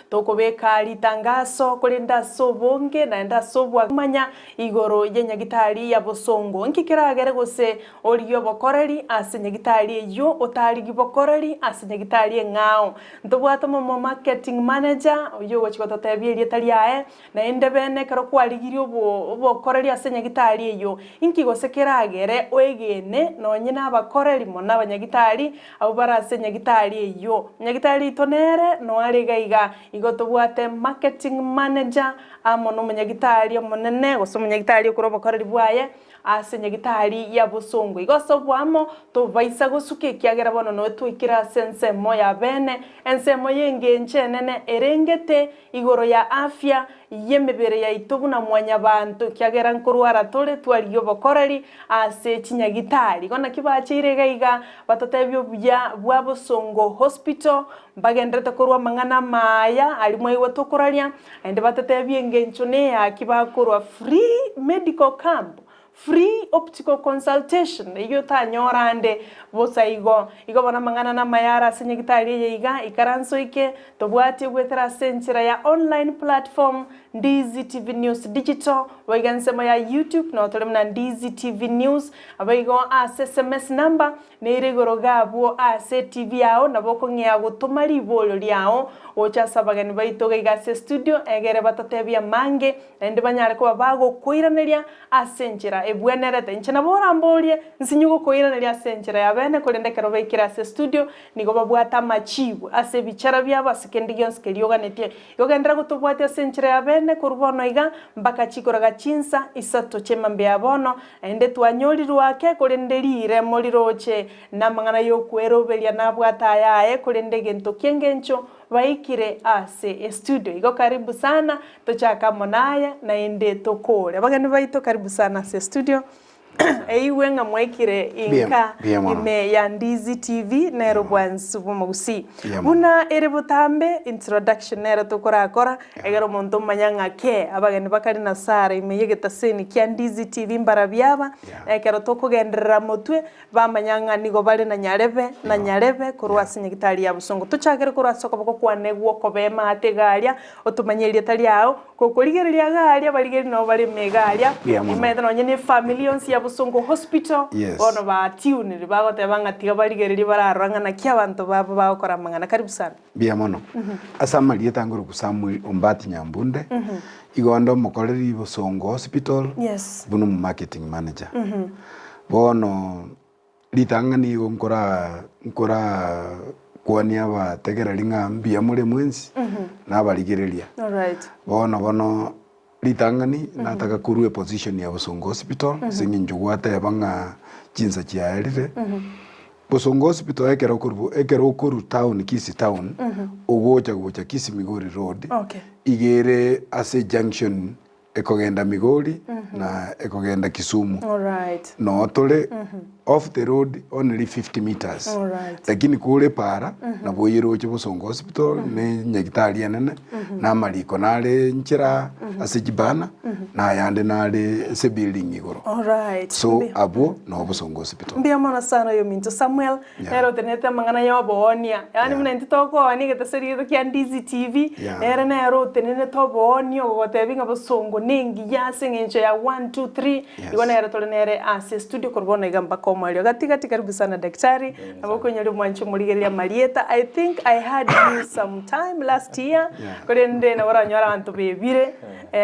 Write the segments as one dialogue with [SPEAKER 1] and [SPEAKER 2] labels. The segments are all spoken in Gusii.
[SPEAKER 1] Tokobeka ritangaso korende ase obonge naende ase obwamanya igoro y'enyagitari ya bosongo. Nki keragere gose origie obokoreri ase enyagitari eyio otarigi bokoreri ase enyagitari eng'ao? Ntobwate omomo marketing manager oyio ogochi gototebia erieta riaye, naende bene ekero kwarigirie obo obokoreri ase enyagitari eyio, inki gose keragere oegene nonye nabakoreri mono abanyagitari abwo bare ase enyagitari eyio. Nyagitari oito nere noare iga iga, igo tobwate marketing manager amo nomonyagitari omonene gose omonyagitari okore obokoreri bwaye ase nyagitari ya bosongo. Igo ase oboamo tobaisa gosuka ekiagera bono noe twaikire ase ensemo ya bene, ensemo y'engencho enene erengete igoro ya afya y'emebere yaito buna mwanyabanto, ekiagera nkorwara tore twarigia obokoreri ase chinyagitari. Igo naki bacheire iga iga batotebie obuya bwa Bosongo Hospital, mbagenderete korwa amang'ana amaya aria mwaigwa tokoraria, naende batotebie engencho neyaki bakorwa free medical camp, free optical consultation eyio otanyora ande bosa igo. Igo bono amang'ana namaya are ase nyagitari eye iga, ikaranse oike, tobwatie goetera ase enchera ya online platform, Ndizi TV News Digital, boigo ensemo ya YouTube noo tore buna Ndizi TV News, boigo ase sms number Neire igoro gabwo ase etibi yao, nabo okong'ea gotoma riborio riao gocha ase abageni baito iga iga ase estudio, egere batotebie amange, naende banyare koba bagokoiraneria ase enchera ebwenerete. Inche nabo oramborie, nsinye gokoiraneria ase enchera ya bene, korende ekero baikire ase estudio, nigo babwate amachibu ase ebichara biabo ase kende gionsi keria oganetie. Igo genderera gotobwatia ase enchera ya bene korwa bono iga mpaka chikoraga chinsa isato chi'emambia ya bono, Naende twanyorirwe ake, korende riremo riroche, na amang'ana y'okweroberia nabwate ayaye, korende egento ki'engencho baikire ase estudio. Igo karibu sana, tochake amo naye, naende tokore. Abageni baito karibu sana ase estudio. Eigwe ng'a mwaikire inka
[SPEAKER 2] Mbuya mono.
[SPEAKER 1] ime ya Ndizi TV nero bwansu bw'omogusii.
[SPEAKER 2] Mbuya mono.
[SPEAKER 1] Buna ere botambe introduction nero tokorakora Egere omonto omanye ng'a kee abageni bakare na Sara ime y'egetaseni kia Ndizi TV mbarabio aba, na ekero tokogenderera motwe, bamanya ng'a nigo bare na nyarebe na nyarebe korwa ase nyagitari ya bosongo. Tochakere korwa ase okoboko kwane gw'okobee maate iga aria, otomanye erieta riao, gokorigereria iga aria abarigereria nabo bare ime iga aria,
[SPEAKER 2] Mbuya mono.
[SPEAKER 1] omanyete nonye na efamiri yonsi ya Bosongo Hospital,
[SPEAKER 2] Yes.
[SPEAKER 1] bono batunire bagoteba ng'a tiga barigererie bararora ng'a naki abanto babo bagokora amang'ana. Karibu sana.
[SPEAKER 2] Mbuya mono. Ase amarieta ngoroku Samuel Ombati Nyambunde, igo onde omokoreri Bosongo Hospital,
[SPEAKER 1] Yes.
[SPEAKER 2] buna omo marketing manager. Bono ritang'ani igo nkora nkora kwania abategereri ng'a mbuya more mwensi, na abarigereria.
[SPEAKER 1] Alright.
[SPEAKER 2] Bono bono ritang'ani nataka korwa eposition ya Bosongo Hospital ase eng'encho gwateba ng'a chinsa chiaerire. Bosongo Hospital ekero okorwa ekero okorwa town Kisii town ogocha gocha Kisii Migori road
[SPEAKER 1] Okay.
[SPEAKER 2] iga ere ase junction ekogenda Migori na ekogenda Kisumu.
[SPEAKER 1] Alright.
[SPEAKER 2] Noo tore off the road only 50 meters.
[SPEAKER 1] Alright.
[SPEAKER 2] Lakini kore para nabo oyeroche Bosongo Hospital ne nyagitari enene na amariko nare nchera ase chibana na ayande nare ase ebuilding igoro.
[SPEAKER 1] Alright.
[SPEAKER 2] So
[SPEAKER 1] Mbuya.
[SPEAKER 2] abwo noo Bosongo Hospital.
[SPEAKER 1] Mbuya mono sana oyominto Samuel,
[SPEAKER 2] Yeah.
[SPEAKER 1] nere otenenete amang'ana ya oboonia. Yaani
[SPEAKER 2] Yeah.
[SPEAKER 1] buna intwe tokoonia egeteseri gieto kia Ndizi TV,
[SPEAKER 2] Yeah.
[SPEAKER 1] nere nere otenenete oboonia ogotebia ng'a bosongo nengiya ase eng'encho ya one, two, three,
[SPEAKER 2] Yes.
[SPEAKER 1] igo nere tore nere ase estudio korwa bono iga mpaka omoerio. Gati gati karibu sana daktari, nabo okoinyoria omwanchi omorigereria amarieta. I think I heard you some time last year,
[SPEAKER 2] Yeah.
[SPEAKER 1] korende nabo oranyore abanto bebire,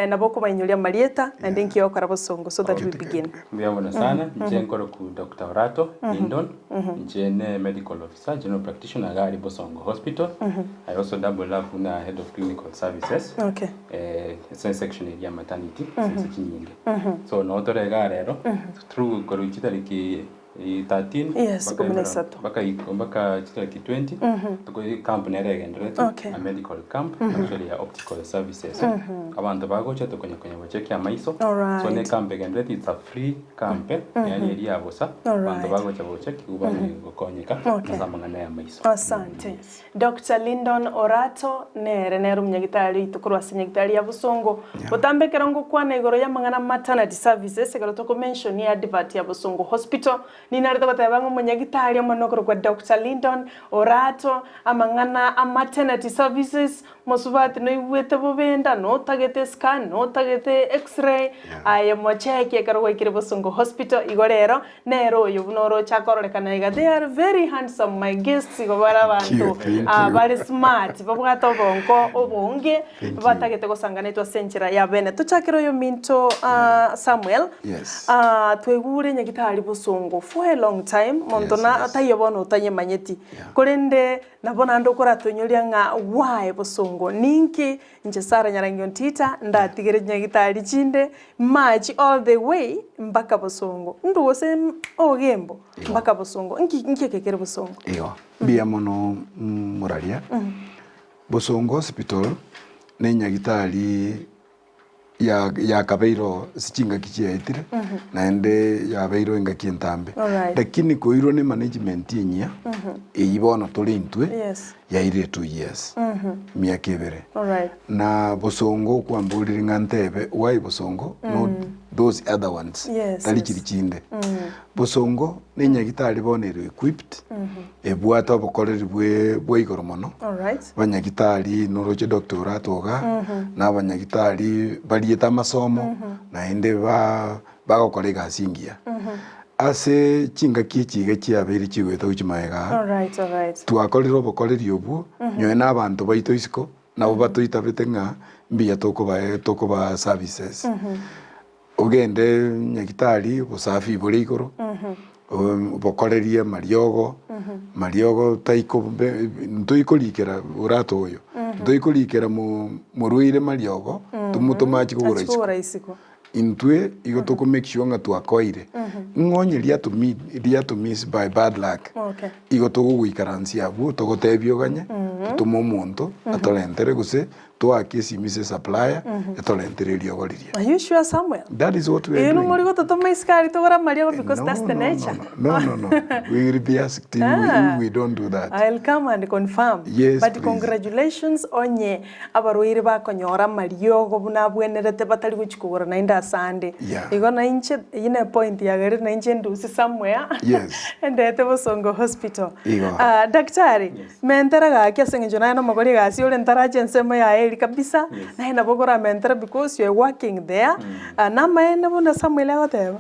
[SPEAKER 1] nabo okobainyoria amarieta, naende nki ogokora bosongo so that we begin.
[SPEAKER 3] Mbuya mono sana, inche nkoroku Doctor Orato Lindon, inche ne medical officer, general practitioner iga aria Bosongo Hospital. I also double up buna head of clinical services
[SPEAKER 1] Okay.
[SPEAKER 3] ase esection eria ya maternity ase ense chinyinge. So noo tore igaa rero, through korwa chitariki 13
[SPEAKER 1] Yes,
[SPEAKER 3] mpaka
[SPEAKER 1] ikomi na isato.
[SPEAKER 3] mpaka mpaka chitariki 20 tuko camp nere egendererete
[SPEAKER 1] Okay.
[SPEAKER 3] a medical camp actually ya optical services abanto bagocha tokonya konya gochekia amaiso
[SPEAKER 1] Alright.
[SPEAKER 3] so ne camp egendererete it's a free camp yaani eria ya bosa abanto
[SPEAKER 1] Alright.
[SPEAKER 3] bagocha gochekiwa bamanye gokonyeka
[SPEAKER 1] Okay.
[SPEAKER 3] ase amang'ana ya amaiso
[SPEAKER 1] Asante. Doctor Lindon Orato nere nere omonyagitari oito korwa ase nyagitari ya Bosongo. Botambe ekero ngokwana igoro y'amang'ana maternity services ekero toko mention advert ya Bosongo Hospital ninarete goteba ng'a omonyagitari omonene okorokwa Doctor Lindon Orato amang'ana a maternity services. Mosubati noigwete bobe enda, notagete scan, notagete x-ray, aye mocheki ekero gwaikire Bosongo Hospital, igo rero nere oyo buna oroche akororekana iga, they are very handsome my guests, igo bare abanto bare smart, babwate obonko obonge, batagete gosanganetwa ase enchera ya bene. Tochakere oyominto Samuel, twaigure nyagitari Bosongo for a long time, monto na taiyo bono otanyemanyeti, korende Nabo naende okoratoinyoria ng'a why bosongo ninki inche Sarah Nyarangi Ontita ndatigere chinyagitari chinde march all the way mpaka bosongo ndu gose ogembo mpaka bosongo nki nki eke kere bosongo?
[SPEAKER 2] Igo, mbuya mono moraria. Bosongo hospital ne enyagitari yakabeire oo ase chingaki chiaetire, naende yabeire oo engaki entambe.
[SPEAKER 1] Alright.
[SPEAKER 2] Lakini koirwa ne management enyia, eyio bono tore intwe,
[SPEAKER 1] Yes.
[SPEAKER 2] yairire 2 years, emiaka ebere.
[SPEAKER 1] Alright.
[SPEAKER 2] Na bosongo okwamborire ng'a ntebe why bosongo not those other ones, tari chiri chinde. Bosongo ne enyagitari bono ere equipped, ebwate obokoreri bwe bwa igoro mono,
[SPEAKER 1] Alright.
[SPEAKER 2] abanyagitari noroche Doctor Orato iga, na abanyagitari bariete amasomo, naende ba bagokora egasi engiya. Ase chingaki echi iga chiabeire chigoeta gochia magega aa,
[SPEAKER 1] Alright, alright.
[SPEAKER 2] twakorire obokoreri obwo, nonye na abanto baito isiko, nabo batoitabete ng'a mbuya tokobae tokobaa services. Ogende nyagitari obosafi bore igoro, obokorerie amariogo, mariogo taiko ntoikorikera orato oyo, ntoikorikera morwaire mariogo tomotome achie kogora
[SPEAKER 1] Achie
[SPEAKER 2] isiko.
[SPEAKER 1] kogora isiko.
[SPEAKER 2] Intwe igo toko make sure ng'a twakoire, ng'a onye riatomi riatomiss by bad luck,
[SPEAKER 1] Okay.
[SPEAKER 2] igo togogoikaransia abwo togotebia oganye, totome omonto atorentere gose Toake esimi ase supplier etorentere eriogo riria.
[SPEAKER 1] Are you sure Samuel?
[SPEAKER 2] That is what we are
[SPEAKER 1] Inwe
[SPEAKER 2] doing.
[SPEAKER 1] mori gototoma isiko aria togore amariogo because
[SPEAKER 2] No,
[SPEAKER 1] that's the
[SPEAKER 2] no,
[SPEAKER 1] nature.
[SPEAKER 2] no, no, no, no. We will be asked if we, if we don't do that.
[SPEAKER 1] I'll come and confirm.
[SPEAKER 2] Yes,
[SPEAKER 1] But
[SPEAKER 2] please.
[SPEAKER 1] congratulations onye abarwaire bakonyora amariogo buna abwenerete batari gochia kogora naende ase ande.
[SPEAKER 2] Yeah.
[SPEAKER 1] Igo nainche eyio ne point yagerire nainche ndusie somewhere
[SPEAKER 2] Yes.
[SPEAKER 1] ndete Bosongo Hospital.
[SPEAKER 2] Igo.
[SPEAKER 1] Ah, daktari, Mentera gaki ase eng'encho naye nomokori egasi ore ntarache ensemo yaye eria kabisa, naye nabo okoramentera because you are working there. Namaene buna Samuel agoteba.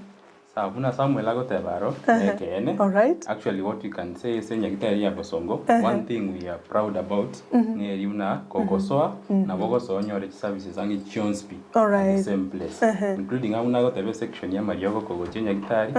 [SPEAKER 3] Sawa buna Samuel agoteba aro, nekeene.
[SPEAKER 1] Alright.
[SPEAKER 3] Actually what we can say ase enyagitari ya Bosongo, one thing we are proud about, neri buna kogosoa, nabo ogosoa onyore chiservices ang'e chionsi pi at the
[SPEAKER 1] Alright.
[SPEAKER 3] same place. Including abuna agoteba esection ya amariogo kogochia enyagitari,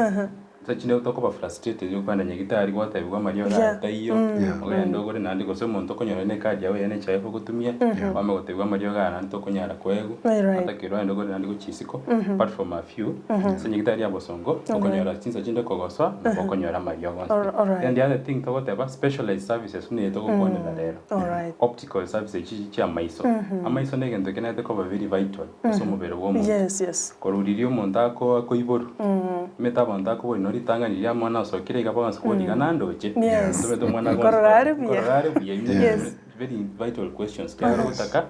[SPEAKER 3] Inse chinde tokoba frustrated okogenda nyagitari gwatebigwa amariogo aya taiyo, ogende ogore naende gose omonto okonyora ne ecard yago ya NHIF ogotumia, kwame gotebigwa amariogo aya naende tokonyara koegwa, otakeirwe ogende ogore naende gochia isiko, apart from a few, ase nyagitari ya bosongo, okonyora chinsa chinde kogosoa nabo okonyora amariogo onsi pi. Then the other thing togoteba, specialized services buna eye togokwanera rero, optical services echi chia amaiso, amaiso na egento ekenarete koba very vital ase omobere bwa omonto. Korwa riria omonto ako akoiborwa, omanyete abanto akoborwa no ritang'ani riria omwana asokire iga bonsi kobua iga nandoche,
[SPEAKER 1] Yes.
[SPEAKER 3] omanyete omwana agonsi
[SPEAKER 1] Nkorora are buya.
[SPEAKER 3] nkorora are buya ime
[SPEAKER 1] Yes.
[SPEAKER 3] very vital questions kero ogotaka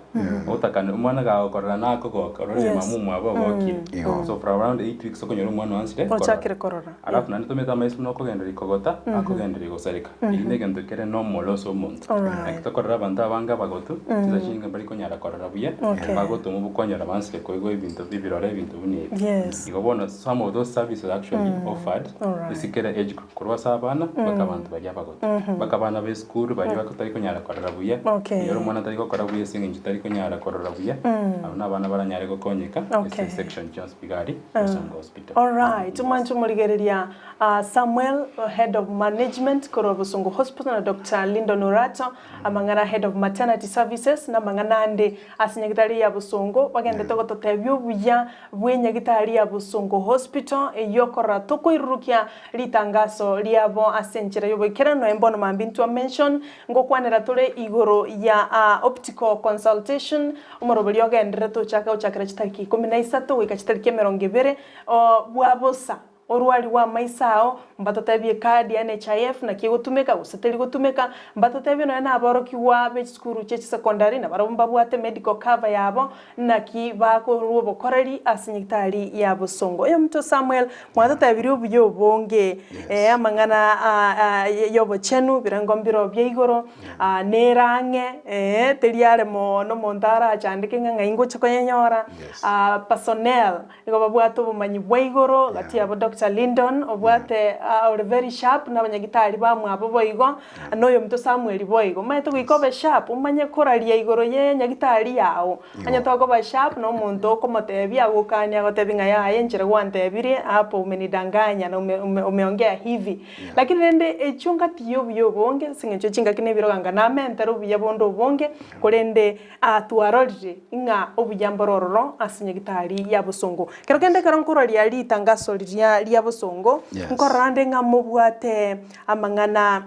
[SPEAKER 3] ogotaka omwana gagokorora nakogoka orore
[SPEAKER 1] Yes.
[SPEAKER 3] mama omwabo ogokire.
[SPEAKER 2] Igo.
[SPEAKER 3] So for around 8 weeks okonyora omwana oansire
[SPEAKER 1] Ochakire korora.
[SPEAKER 3] Alafu naende tomanyete amaiso buna okogendereria kogota, akogendereria gosareka. Eri negento kere normal ase omonto.
[SPEAKER 1] Alright.
[SPEAKER 3] Naki tokorora abanto abange abagotu, chinsa chinge mbari konyara korora buya,
[SPEAKER 1] Okay.
[SPEAKER 3] bagotoma obokonyora bansire koigwa ebinto ebirore ebinto buna ebi.
[SPEAKER 1] Yes.
[SPEAKER 3] Igo bono some of those services actually offered
[SPEAKER 1] Alright.
[SPEAKER 3] ase kera age group, korwa ase abana mpaka abanto baria abagotu. Mpaka abana ba esukuru baria batari konyara korora buya,
[SPEAKER 1] Okay.
[SPEAKER 3] onyore omwana tari gokora buya ase eng'encho tari konyara korora buya, abwo na abana baranyare gokonyeka
[SPEAKER 1] Okay.
[SPEAKER 3] ase section chionsi pi iga aria Bosongo Hospital.
[SPEAKER 1] Alright, omwanche omorigereria Samuel, Head of Management korwa Bosongo Hospital na Doctor Lindon Orato, amang'ana Head of Maternity Services na amang'ana ande ase nyagitari ya Bosongo bagenderete gototebia obuya bw'enyagitari ya Bosongo Hospital eyio okorora tokoirurukia ritangaso riabo ase enchera y'oboikeranu aye mbono mambia intwa mention ngokwanera tore igoro ya optical consultation omoroberi ogendererete ochake gochakera chitariki ikomi na isato goika chitariki emerongo ebere bwa bosa. Orwarigwe amaiso ao, mbatotebie ecard ya NHIF naki egotumeka gose teri gotumeka, mbatotebie nonya na aborokigwa be chisukuru chie chisecondary nabarabwo mbabwate medical cover yabo, naki bakorwa obokoreri ase nyagitari ya bosongo. Oyominto Samuel, mwatotebirie obuya obonge, eh, amang'ana a y'obochenu, ebirengo mbiro bia igoro, nere ang'e, eh, teri are mono omonto arachandeke ng'a ng'ai ngocha koyenyora, personnel. Nigo babwate obomanyi bwa igoro gati yabo Doctor Lindon obwate ore very sharp na abanyagitari bamwabo boigo na oyominto Samuel boigo. Omanyete goika obe sharp omanye koraria igoro ye nyagitari yao. Onye tokoba sharp na omonto okomotebia agokania agotebia ng'a yaya enchera gwantebirie hapo umenidanganya na umeongea hivi. Lakini rende echio ngati ya obuya obonge ase eng'encho chingaki na ebirogo anga namentere obuya bonde obonge korende Twarorire ng'a obuya mbore ororo ase nyagitari ya bosongo. Kero kende ekero nkororia ritangaso riria ria bosongo,
[SPEAKER 2] Yes.
[SPEAKER 1] nkorora nde ng'a mobwate amang'ana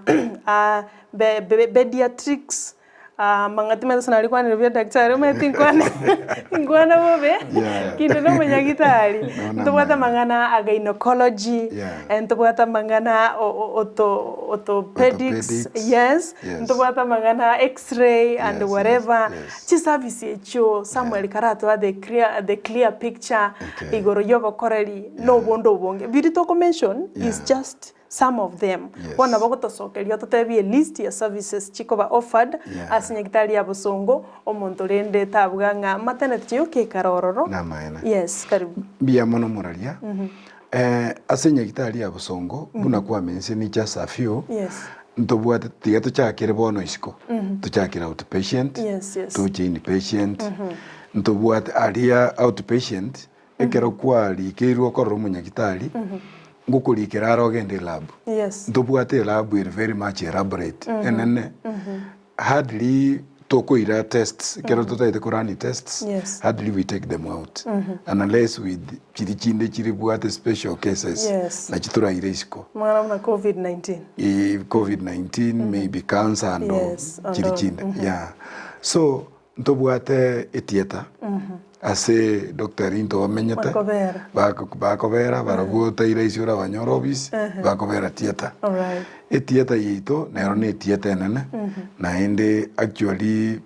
[SPEAKER 1] a be- be- bediatrics, amang'a timanyeti gose narikwanire buya daktari, omanyete tinkwana tinkwana bobe,
[SPEAKER 2] Yeah.
[SPEAKER 1] kinde nomonyagitari.
[SPEAKER 2] No, no,
[SPEAKER 1] Ntobwate
[SPEAKER 2] no.
[SPEAKER 1] amang'ana a gynecology,
[SPEAKER 2] Yeah.
[SPEAKER 1] ntobwate amang'ana o- o- ortho- orthopedics,
[SPEAKER 2] Orthopedics.
[SPEAKER 1] yes,
[SPEAKER 2] Yes.
[SPEAKER 1] ntobwate amang'ana x-ray and
[SPEAKER 2] Yes, yes,
[SPEAKER 1] whatever,
[SPEAKER 2] yes.
[SPEAKER 1] chiservice echio Samuel karatoa the clear, the clear picture
[SPEAKER 2] Okay.
[SPEAKER 1] igoro y'obokoreri na obonde obonge. Biria toko mention is
[SPEAKER 2] Yeah.
[SPEAKER 1] just some of them.
[SPEAKER 2] Yes.
[SPEAKER 1] Bono nabo ogotosokeria ototebie elist ya services chikoba offered
[SPEAKER 2] Yeah.
[SPEAKER 1] ase nyagitari ya bosongo, omonto rende tabua ng'a maternity chiyoka ekare ororo.
[SPEAKER 2] Namaene.
[SPEAKER 1] Yes, karibu.
[SPEAKER 2] Mbuya mono moraria. Ase nyagitari ya bosongo, buna kwamensioni just a few,
[SPEAKER 1] Yes.
[SPEAKER 2] Ntobwate tiga tochakere bono isiko, tochakere outpatient,
[SPEAKER 1] Yes, yes.
[SPEAKER 2] toche inpatient, ntobwate aria outpatient, ekero kwarikeirwe okorora omonyagitari, ngokorikera are ogende elab.
[SPEAKER 1] Yes.
[SPEAKER 2] Ntobwate elab ere very much elaborate, enene, hardly tokoira tests, ekero totaete ko run tests,
[SPEAKER 1] Yes.
[SPEAKER 2] hardly we take them out, unless with chiria chinde chiribwate special cases,
[SPEAKER 1] Yes.
[SPEAKER 2] nachi toraire isiko.
[SPEAKER 1] Mwana buna covid 19.
[SPEAKER 2] Covid 19 maybe cancer and all
[SPEAKER 1] Yes, and
[SPEAKER 2] chiri
[SPEAKER 1] all.
[SPEAKER 2] chinde yeah so ntobwate etieta ase Doctor Rinto bamenyete
[SPEAKER 1] Bakobera.
[SPEAKER 2] bako- bakobera barabwo taira ase orabanyore office bakobera theatre
[SPEAKER 1] Alright.
[SPEAKER 2] Etieta yaito nero ne etieta enene naende actually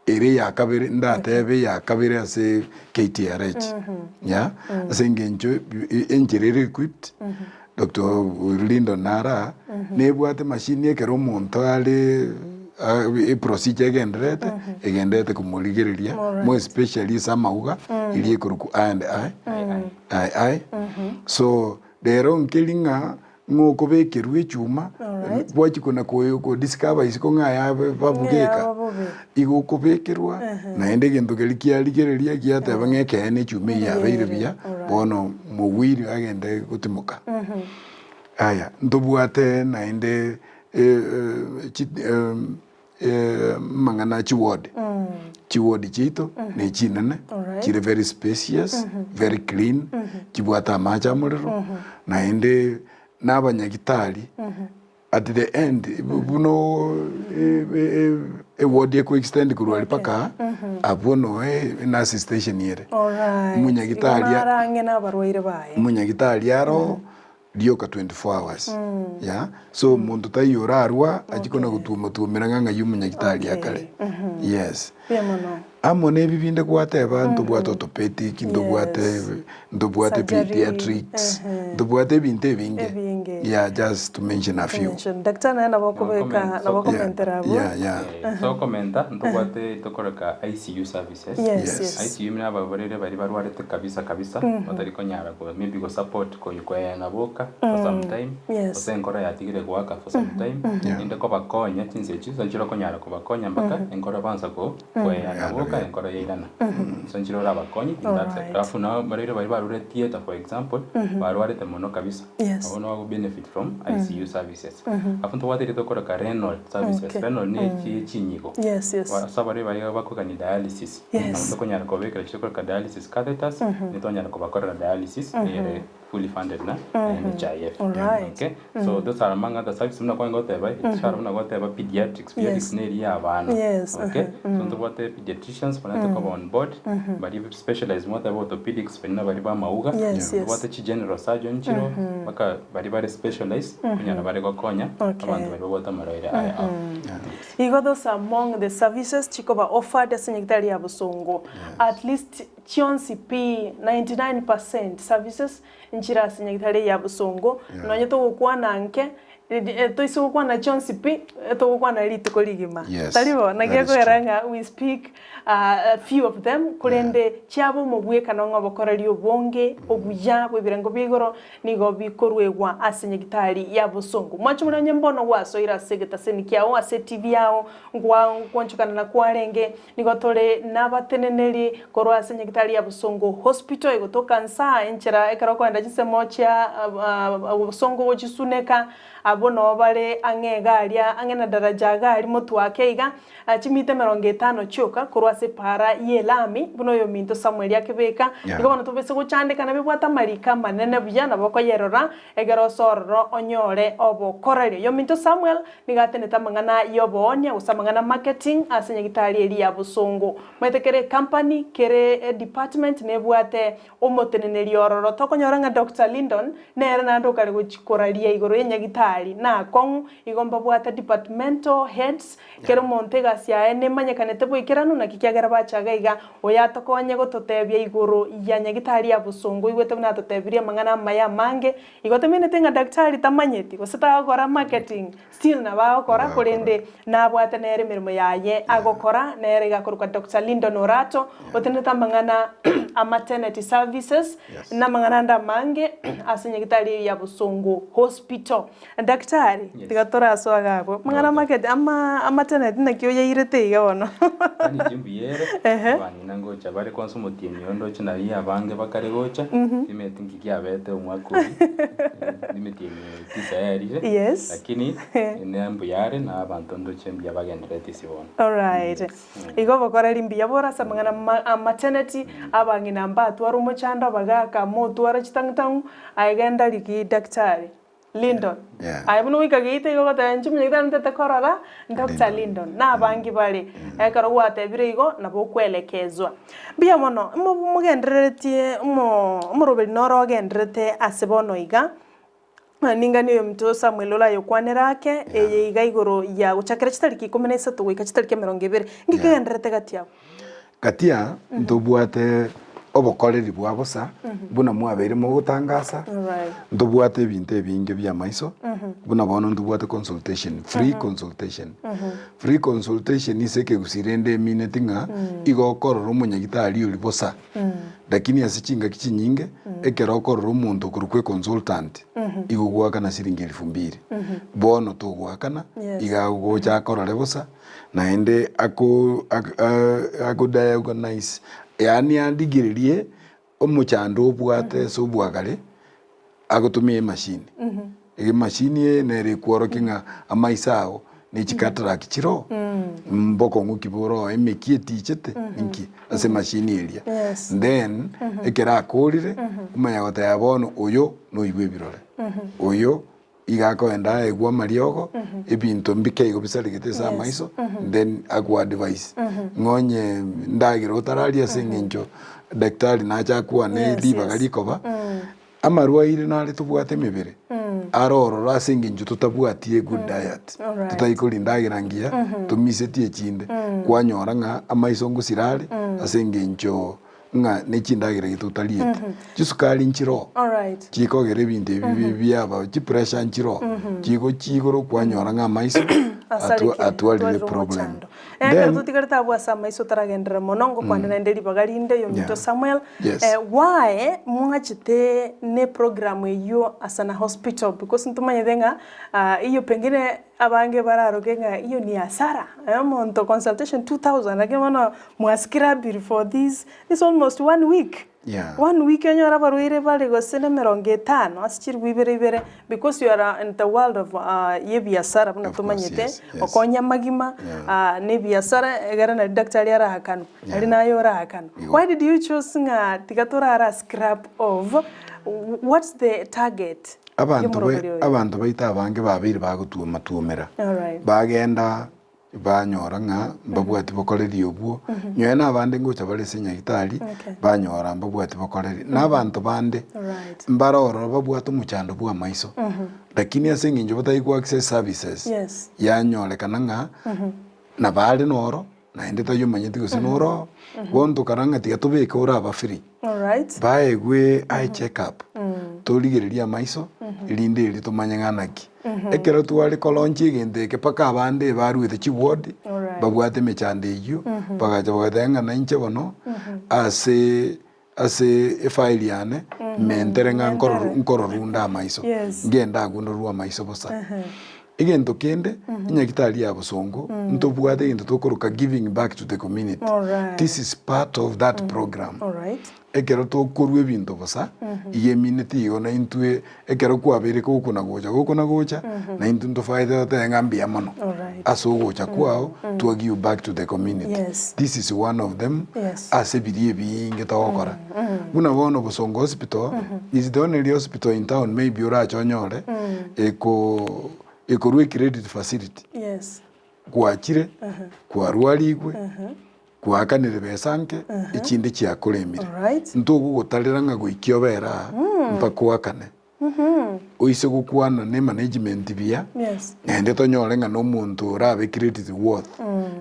[SPEAKER 2] Ere eya kabere, ndatebe eya kabere ase KTRH, yeah, ase engencho enchera ere equipped, Doctor Lindo nara, nebwate emashini ekero omonto are eprocedure egendererete, egendererete komorigereria, more especially ase amauga, eria ekorokwa I and I, I I, so rero nkeri ng'a Ng'a okobekerwa echuma,
[SPEAKER 1] Alright.
[SPEAKER 2] gwachia kona ko kodiscover isiko ng'a aya babugeka,
[SPEAKER 1] Ng'a bobe.
[SPEAKER 2] igo okobekerwa, naende egento keria kiarigereria giateba ng'a ekeene echuma eye yabeire buya,
[SPEAKER 1] Alright.
[SPEAKER 2] bono mogwiri agende gotimoka. Aya, ntobwate naende chi amang'ana a chiward, chiward chiaito ne chinene,
[SPEAKER 1] Alright.
[SPEAKER 2] chire very spacious, very clean, chibwate amache amorero, naende na abanyagitari at the end buna eward eko extend korwa aria mpaka aa, abwo noe nurse station ere.
[SPEAKER 1] Alright.
[SPEAKER 2] Omonyagitari
[SPEAKER 1] Igo naro ang'e na abarwaire baye.
[SPEAKER 2] Omonyagitari aro rioka 24 hours yeah so omonto taiyo orarwa achie kona gotuoma tuomera ng'a ng'ai omonyagitari
[SPEAKER 1] Okay.
[SPEAKER 2] akare yes
[SPEAKER 1] Mbuya mono.
[SPEAKER 2] amo na ebi binde gwateba ntobwate orthopedic ntobwate
[SPEAKER 1] Yes.
[SPEAKER 2] ntobwate
[SPEAKER 1] Surgery,
[SPEAKER 2] pediatrics
[SPEAKER 1] ehe.
[SPEAKER 2] ntobwate ebinto ebinge
[SPEAKER 1] Ebinge.
[SPEAKER 2] yeah just to mention a few
[SPEAKER 1] Mention. Daktari naye nabo okobeka
[SPEAKER 3] Comment.
[SPEAKER 1] nabo
[SPEAKER 2] yeah
[SPEAKER 1] okomentera abwo.
[SPEAKER 2] yeah yeah
[SPEAKER 3] So okomenta ntobwate tokoreka ICU services.
[SPEAKER 1] Yes,
[SPEAKER 2] Yes.
[SPEAKER 1] yes.
[SPEAKER 3] ICU muna ababorere baria barwarete kabisa kabisa batari konyara ko maybe go support koyo koyena boka for some time
[SPEAKER 1] Yes.
[SPEAKER 3] gose enkoro yatigire goaka for some time
[SPEAKER 2] Yeah.
[SPEAKER 3] inde kobakonya chinsa echio nchire okonyara kobakonya mpaka enkoro bansa ko koeyana boka enkoro yairana so nchire orabakonye in that
[SPEAKER 1] Alright.
[SPEAKER 3] alafu nao barire baria barure theatre for example barwarete mono kabisa
[SPEAKER 1] Yes.
[SPEAKER 3] abo nabo benefit from ICU services alafu ntobwate eria tokoroka renal services
[SPEAKER 1] Okay.
[SPEAKER 3] renal ne echi chinyigo
[SPEAKER 1] Yes, yes.
[SPEAKER 3] Ase abarwaire baria bakogania dialysis,
[SPEAKER 1] Yes.
[SPEAKER 3] nabo tokonyara kobabekera chikoroka dialysis catheters, nitonyara kobakorera dialysis eyere fully funded na NHIF.
[SPEAKER 1] Alright.
[SPEAKER 3] Okay? So those are among other services buna kwange goteba, ekisaro buna goteba pediatrics, pediatrics
[SPEAKER 1] Yes.
[SPEAKER 3] neri ya abana.
[SPEAKER 1] Yes,
[SPEAKER 3] Okay? So ntobwate. Ntobwate pediatricians baria tokoba on board, baria specialized mwateba orthopedics baria nabari ba amauga,
[SPEAKER 1] Yes, yes.
[SPEAKER 3] ntobwate chi general surgeon chiroo, mpaka baria bare specialized konyara bare gokonya
[SPEAKER 1] Okay.
[SPEAKER 3] abanto baria babwate amarwaire aya ao. Yes.
[SPEAKER 1] Igo those are among the services chikoba offered ase nyagitari ya Bosongo. At least chionsi pi 99% services nchire ase nyagitari ya Bosongo. Nonye togokwana nke, toise gokwana chionsi pi, togokwana rituko rigima.
[SPEAKER 2] Yes,
[SPEAKER 1] Tari bo? Naki
[SPEAKER 2] that is
[SPEAKER 1] ekogera
[SPEAKER 2] true.
[SPEAKER 1] ng'a we speak a few of them, korende chiaba omobwekano ng'a obokoreri obonge obuya bw'ebirengo bia igoro nigo bikoruegwa ase nyagitari ya bosongo. Mwanche more onye mbono gwasoire ase egetaseni kiao, ase etibi yao, ngwa ngwanchokana na kwarenge, nigo tore nabateneneri korwa ase nyagitari ya bosongo hospital egotoka nsaa enchera ekero okoenda chinsemo chia bosongo gochisuneka, abwo noo bare ang'e iga aria ang'e na daraja iga aria motwe ake iga, Chimita emerongo etano chioka korwa ase epaara y'Elami, buna oyominto Samweli akebeka.
[SPEAKER 2] Yeah.
[SPEAKER 1] Igo bono tobese gochandeka nabibwate amariko amanene buya, nabo okoyerora, egere ose ororo onyore obokorerio. Oyominto Samuel nigo atenete amang'ana y'oboonia gose amang'ana marketing ase nyagitari eria ya bosongo. Omanyete kera ecompany, kere edepartment nebwate Omoteneneri ororo tokonyora ng'a Doctor Lindon nere naende okare gochia koraria igoro y'enyagitari na akong'u, igo mbabwate departmental heads, kera omonto egasi yaye nemanyekanete boikeranu naki kiagera bacha iga iga, oyo atokonye gototebia igoro ya nyagitari ya bosongo oigwete buna atotebirie amang'ana amaya amange, igo tomineti ng'a daktari tamanyeti gose tagokora marketing, still nabo agokora korende nabwate nere emeremo yaye agokora nere iga akorokwa Doctor Lindon Orato otenenete amang'ana a maternity services
[SPEAKER 2] Yes.
[SPEAKER 1] na amang'ana ande amange ase nyagitari eyio ya Bosongo Hospital. Daktari,
[SPEAKER 3] Yes.
[SPEAKER 1] tiga torasoa iga abwo, amang'ana
[SPEAKER 3] Okay.
[SPEAKER 1] market ama amaternity naki oyairete iga bono?
[SPEAKER 3] Yaani chimbuya ere,
[SPEAKER 1] Ehe.
[SPEAKER 3] abang'ina ngocha bare kwanza omotienyi oyo ndoche nari abange bakare gocha, timanyeti nki kiabete omwaka oyio, nemetienyi tisa yaerire,
[SPEAKER 1] Yes.
[SPEAKER 3] lakini ne mbuya are na abanto ndoche mbuya bagendererete ase bono.
[SPEAKER 1] Alright.
[SPEAKER 3] Yes. Mm.
[SPEAKER 1] Igo obokoreri mbuya bore ase amang'ana ma a maternity, abang'ina mbatware omochando, abagaka motware chitang'utang'u, aye genda rigia daktari Lindon.
[SPEAKER 2] Yeah.
[SPEAKER 1] Aye buna goika geita igo ogoteba inche omonyagitari ntete korora Doctor
[SPEAKER 2] Lindon.
[SPEAKER 1] Lindon. Na abange bare. Ekero gwatebire igo, nabo okoelekezwa. Mbuya mono, mo mogendereretie omo omoroberi noro ogendererete ase bono iga, Ningani oyominto Samuel orayokwanere ake, eye iga igoro ya gochakera chitariki ikomi na isato goika chitariki emerongo ebere. Inki
[SPEAKER 2] Yeah.
[SPEAKER 1] kegendererete gati abwo?
[SPEAKER 2] Gati aa ntobwate obokoreri bwa bosa buna mwabeire mogotangasa,
[SPEAKER 1] Alright.
[SPEAKER 2] ntobwate ebinto ebinge bi'amaiso, buna bono ntobwate consultation, free consultation. Free consultation ase ekegusii rende emineti ng'a igo okorora omonyagitari oria bosa. Lakini ase chingaki chinyinge, ekero okorora omonto okorokwa econsultant, igo ogoakana siringi elfu mbiri. Bono togoakana,
[SPEAKER 1] Yes.
[SPEAKER 2] iga agocha akorore bosa, naende ako ak- a- akodiagonise, yaani andigererie omochando obwate ase obwagare, agotumia emashini. Emashini eye nere ekworokia ng'a amaiso ao ne chicataract chire oo, mbokong'u ki bore oo, emeki etichete inki ase emashini eria.
[SPEAKER 1] Yes.
[SPEAKER 2] Then ekero akorire, omanya goteba bono oyo noigwe ebirore, oyo iga akoenda aegwe amariogo, ebinto mbike igo bisaregete ase amaiso, then akoa advice ng'a onye ndagera otararia ase eng'encho daktari nache akwane
[SPEAKER 1] Yes,
[SPEAKER 2] ribaga
[SPEAKER 1] yes.
[SPEAKER 2] rikoba. Amarwaire nare tobwate emebere are ororo ase engencho totabwati a good diet,
[SPEAKER 1] Alright.
[SPEAKER 2] totari koria endagera engiya, tomisetie echinde, kwanyora ng'a amaiso ngosira are ase engencho ng'a ne chindagera echi totarieti. Chisukari nchire oo,
[SPEAKER 1] Alright.
[SPEAKER 2] chikogera ebinto ebi bi biaba, chipressure nchire oo, chigochia igoro kwanyora ng'a amaiso atwa
[SPEAKER 1] Asareke,
[SPEAKER 2] atwarire
[SPEAKER 1] atwarire
[SPEAKER 2] problem.
[SPEAKER 1] omochando. Ekero
[SPEAKER 2] Then
[SPEAKER 1] totigarete abwo ase amaiso taragenderera mono, ngokwane naende ribaga rinde oyominto
[SPEAKER 2] Yeah.
[SPEAKER 1] Samuel,
[SPEAKER 2] Yes.
[SPEAKER 1] eh, why mwachete ne program eyio ase na hospital because ntomanyete ng'a ah, eyio pengine abange bararoke ng'a eyio ni hasara, eh, omonto consultation 2000 lakini bono mwascrabiri for this, this almost one week.
[SPEAKER 2] Yeah.
[SPEAKER 1] One week onyore abarwaire bare gose na emerongo etano ase chilifu ibere ibere because you are in the world of y'ebiasara buna
[SPEAKER 2] Of course,
[SPEAKER 1] tomanyete,
[SPEAKER 2] yes, yes.
[SPEAKER 1] okonya amagima
[SPEAKER 2] Yeah.
[SPEAKER 1] na ebiasara egere nari daktari arahakanwe, nari
[SPEAKER 2] Yeah.
[SPEAKER 1] naye orahakanwe.
[SPEAKER 2] Igo.
[SPEAKER 1] Why did you choose ng'a tiga torara scrap of, what's the target
[SPEAKER 2] Abanto bai
[SPEAKER 1] y'omoroberi oyo?
[SPEAKER 2] abanto baito abange babeire bagotwoma twomera,
[SPEAKER 1] Alright.
[SPEAKER 2] bagenda. Banyora ng'a mbabwati bokoreri obwo, nyowe na abande ngocha bare ase enyagitari, banyora mbabwati bokoreri. Na abanto bande, mbare ororo babwate omochando bw'amaiso, lakini ase eng'encho batari go access services, yanyorekana ng'a nabo are noro, naende tayomanyeti gose noro, bono tokara ng'a tiga tobeke oraba free. Baegwe eye check up, torigererie amaiso, erinde erio tomanye ng'a naki. Ekero tware kolaunch egento eke mpaka abande baruete chiward, babwate emechando eyio, bagacha bagateba ng'a nainche bono, ase ase efile yane, mentere ng'a nkoror nkororunda amaiso, ngende agwo ndorwe amaiso bosa. Egento kende, enyagitari ya bosongo, ntobwate egento tokoroka giving back to the community. This is part of that program. Ekero tokorua ebinto bosa, iga emineti igo naintwe ekero kwabeire gokona gocha gokona gocha, naintwe ntofaete totebe ng'a mbuya mono ase ogocha kwao twa give back to the community. This is one of them ase biria ebinge togokora. Buna bono Bosongo Hospital is the only hospital in town maybe orache onyore eko ekorwa ecredit facility. Gwachire, kwarwarigwe, Gwaakanire besa nke, echinde chiakoremire. Ntogogotarera ng'a goikia obere aa mpaka oakane. Oise gokwana ne management buya, naende tonyore ng'a nomonto orabe credit worth,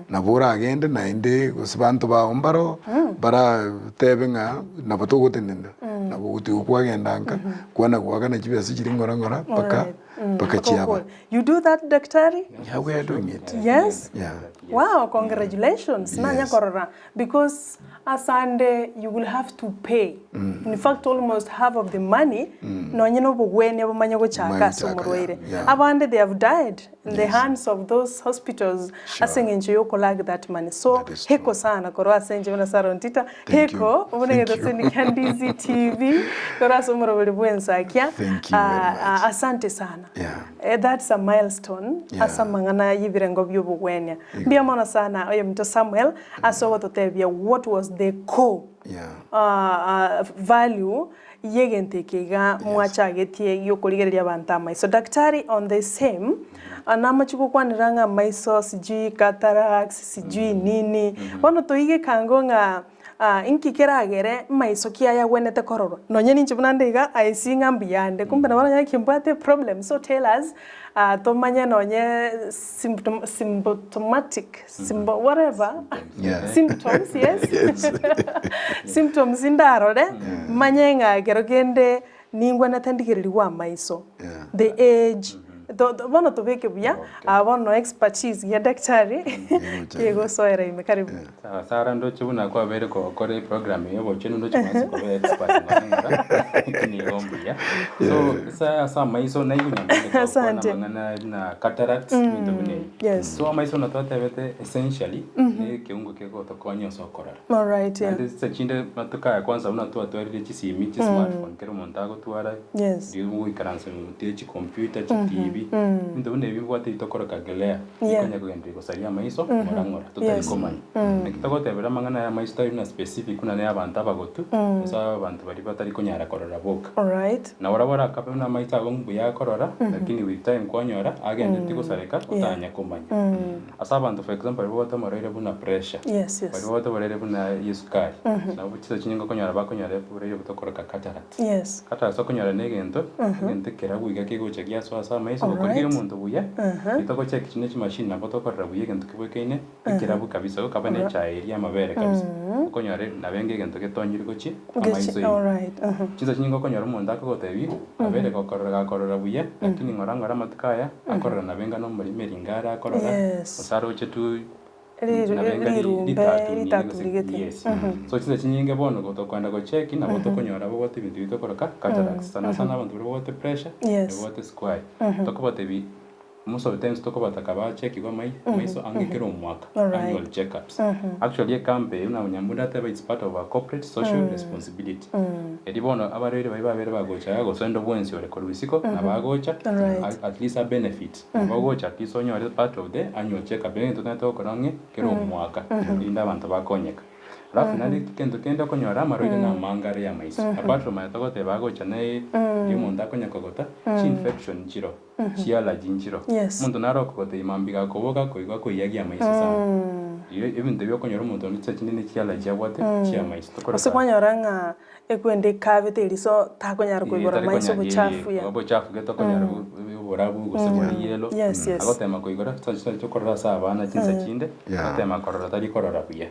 [SPEAKER 2] nabo oragende naende gose banto bao mbaro baratebe ng'a nabo togotenenera, nabo ogotiga kwagenda nka, kwana goakana chibesa chiria ng'ora ng'ora mpaka mpaka chiaba.
[SPEAKER 1] You do that daktari?
[SPEAKER 2] Yeah, we are doing it.
[SPEAKER 1] Yes?
[SPEAKER 2] Yeah.
[SPEAKER 1] Wow, congratulations.
[SPEAKER 2] Yes.
[SPEAKER 1] Nanya korora because asande you will have to pay. In fact almost half of the money nonye na obogwenia bomanye gochaka
[SPEAKER 2] Bomanye
[SPEAKER 1] ase
[SPEAKER 2] gochaka,
[SPEAKER 1] omorwaire.
[SPEAKER 2] yeah, yeah.
[SPEAKER 1] Abande they have died in the
[SPEAKER 2] Yes.
[SPEAKER 1] hands of those hospitals
[SPEAKER 2] Sure.
[SPEAKER 1] ase eng'encho yo lack that money. So
[SPEAKER 2] That is true.
[SPEAKER 1] heko sana korwa ase inche buna Sarah Ontita.
[SPEAKER 2] Thank you.
[SPEAKER 1] Heko buna
[SPEAKER 2] Thank you.
[SPEAKER 1] egetoseni kia Ndizi TV korwa ase omorobori bw'ensakia.
[SPEAKER 2] Thank you very
[SPEAKER 1] Ah, ah,
[SPEAKER 2] much.
[SPEAKER 1] asante sana.
[SPEAKER 2] Yeah.
[SPEAKER 1] Eh, that's a milestone
[SPEAKER 2] Yeah.
[SPEAKER 1] ase amang'ana y'ebirengo bi'obogwenia. Mbuya mono sana oyominto Samuel ase ogototebia what was the core
[SPEAKER 2] Yeah.
[SPEAKER 1] value y'egento eke iga mwachagetie gi'okorigereria abanto amaiso. Daktari on the same, namachi gokwanera ng'a amaiso sijui cataracts sijui nini, bono toige kango ng'a Inki keragere maiso ki aya agwenerete kororwa? Nonye ninche buna nde iga, I see ng'a mbuya nde, kumbe nabo nonye kimbwate eproblem. So tell us, tomanye nonye symptom, symptomatic, symbo whatever,
[SPEAKER 2] Yeah.
[SPEAKER 1] symptoms, yes,
[SPEAKER 2] Yes.
[SPEAKER 1] symptoms ndarore, manye ng'a ekero kende ningwenerete ndigererigwe amaiso,
[SPEAKER 2] Yeah.
[SPEAKER 1] the age, to- to- bono tobeke buya, aa bono expertise ya daktari
[SPEAKER 2] Egocha ime.
[SPEAKER 1] kegosoera ime, karibu.
[SPEAKER 2] Yeah.
[SPEAKER 3] Sawa Sarah ndoche buna kwabeire kogokora eprogram eye yobochenu ndoche kwansa koba expert ng'ora ng'ora lakini igo mbuya. So ase ase amaiso naigwe nyambete gokwana
[SPEAKER 1] Asante.
[SPEAKER 3] amang'ana buna cataracts ebinto buna ebi.
[SPEAKER 1] Yes.
[SPEAKER 3] So amaiso buna twatebete essentially ne ekeungo kegotokonya ase okorora.
[SPEAKER 1] Alright, yeah.
[SPEAKER 3] Naende chinsa chinde matuko aya kwanza buna twatwarire chisimi chismartphone kera omonto agotwara
[SPEAKER 1] Yes.
[SPEAKER 3] riria ogoikaransa gotira chicomputer, chitibi, ebinto buna ebi bibwate bitokoroka glare,
[SPEAKER 1] Yeah.
[SPEAKER 3] bikonya kogenderera gosaria amaiso ng'ora ng'ora totari
[SPEAKER 1] Yes.
[SPEAKER 3] komanya. Naki togotebera amang'ana aya amaiso tari buna specific buna na abanto abagotu, gose abanto baria batari konyara korora boka.
[SPEAKER 1] Alright.
[SPEAKER 3] Nabo barabwo barakabe buna amaiso ago mbuya akorora, lakini with time kwanyora agendereti gosareka otanya komanya. Ase abanto for example baria babwate amarwaire buna pressure,
[SPEAKER 1] Yes, yes.
[SPEAKER 3] baria babwate oborwaire buna esukari, nabo chinsa chinyinge okonyora bakonyora oborwaire botokoroka cataracts.
[SPEAKER 1] Yes.
[SPEAKER 3] Cataracts okonyora na egento, egento ekerabu iga kegocha giasoa ase amaiso, gokorigereria
[SPEAKER 1] Alright.
[SPEAKER 3] omonto buya, ritogocheck chinde chimashini nabo tokorora buya egento kebwekaine, ekerabu kabisa, gokaba na echae eria amabere kabisa, okonyora nabo enga egento getonyire gochia amaiso
[SPEAKER 1] Gechi,
[SPEAKER 3] ime.
[SPEAKER 1] alright.
[SPEAKER 3] Chinsa chinyinge okonyora omonto akogotebia, abere gokorora gakorora buya, lakini ng'ora ng'ora amatuko aya, akorora nabo enga na omorimo eringa are akorora,
[SPEAKER 1] Yes.
[SPEAKER 3] gose aroche tu
[SPEAKER 1] Ri-
[SPEAKER 3] nabo enga ri-
[SPEAKER 1] rirumbe,
[SPEAKER 3] ritatunire gose
[SPEAKER 1] ritaturigete.
[SPEAKER 3] yes. So chinsa chinyinge bono gotokoenda gocheki nabo tokonyora babwate ebinto ebi tokoroka cataracts. Sana sana abanto baria babwate pressure,
[SPEAKER 1] Yes.
[SPEAKER 3] babwate sukari. Tokobatebi most of the times tokobataka bachekigwe amai amaiso ang'e kera omwaka,
[SPEAKER 1] Alright.
[SPEAKER 3] annual checkups. Actually ekampa eye buna Nyambundu ateba it's part of our corporate social responsibility. Erio bono abarwaire baria babere bagocha iga gose onde bwensi ore korwa isiko nabo agocha
[SPEAKER 1] Alright.
[SPEAKER 3] at least a benefit. Nabo ogocha at least onyore part of the annual checkup. Egento totanyete gokora ang'e kera omwaka erinde abanto bakonyeka. Alafu naende egento kende okonyora amarwaire na amanga are ya amaiso. Apart from aya togoteba agocha na riria omonto akonya kogota, chi infection nchiroo. Chiallergy nchiro.
[SPEAKER 1] Yes.
[SPEAKER 3] Omonto naro okogotebia mambia gakoboka akoigwa akoiyagia amaiso sana. Igo ebinto ebi okonyora omonto onde chinsa chinde ne chiallergy abwate chia amaiso.
[SPEAKER 1] Gose
[SPEAKER 3] Tokoreka
[SPEAKER 1] kwanyora ng'a ekwende ekabete eriso takonyara
[SPEAKER 3] Ee,
[SPEAKER 1] koigora
[SPEAKER 3] tari
[SPEAKER 1] maiso
[SPEAKER 3] konya
[SPEAKER 1] obochafu
[SPEAKER 3] ee,
[SPEAKER 1] ya.
[SPEAKER 3] obochafu gete okonyora oborabu gose bore yellow.
[SPEAKER 1] Yes, yes.
[SPEAKER 3] Agotema koigora chinsa chinde tokorora ase abana chinsa chinde,
[SPEAKER 2] Yeah.
[SPEAKER 3] gotema korora tari korora buya.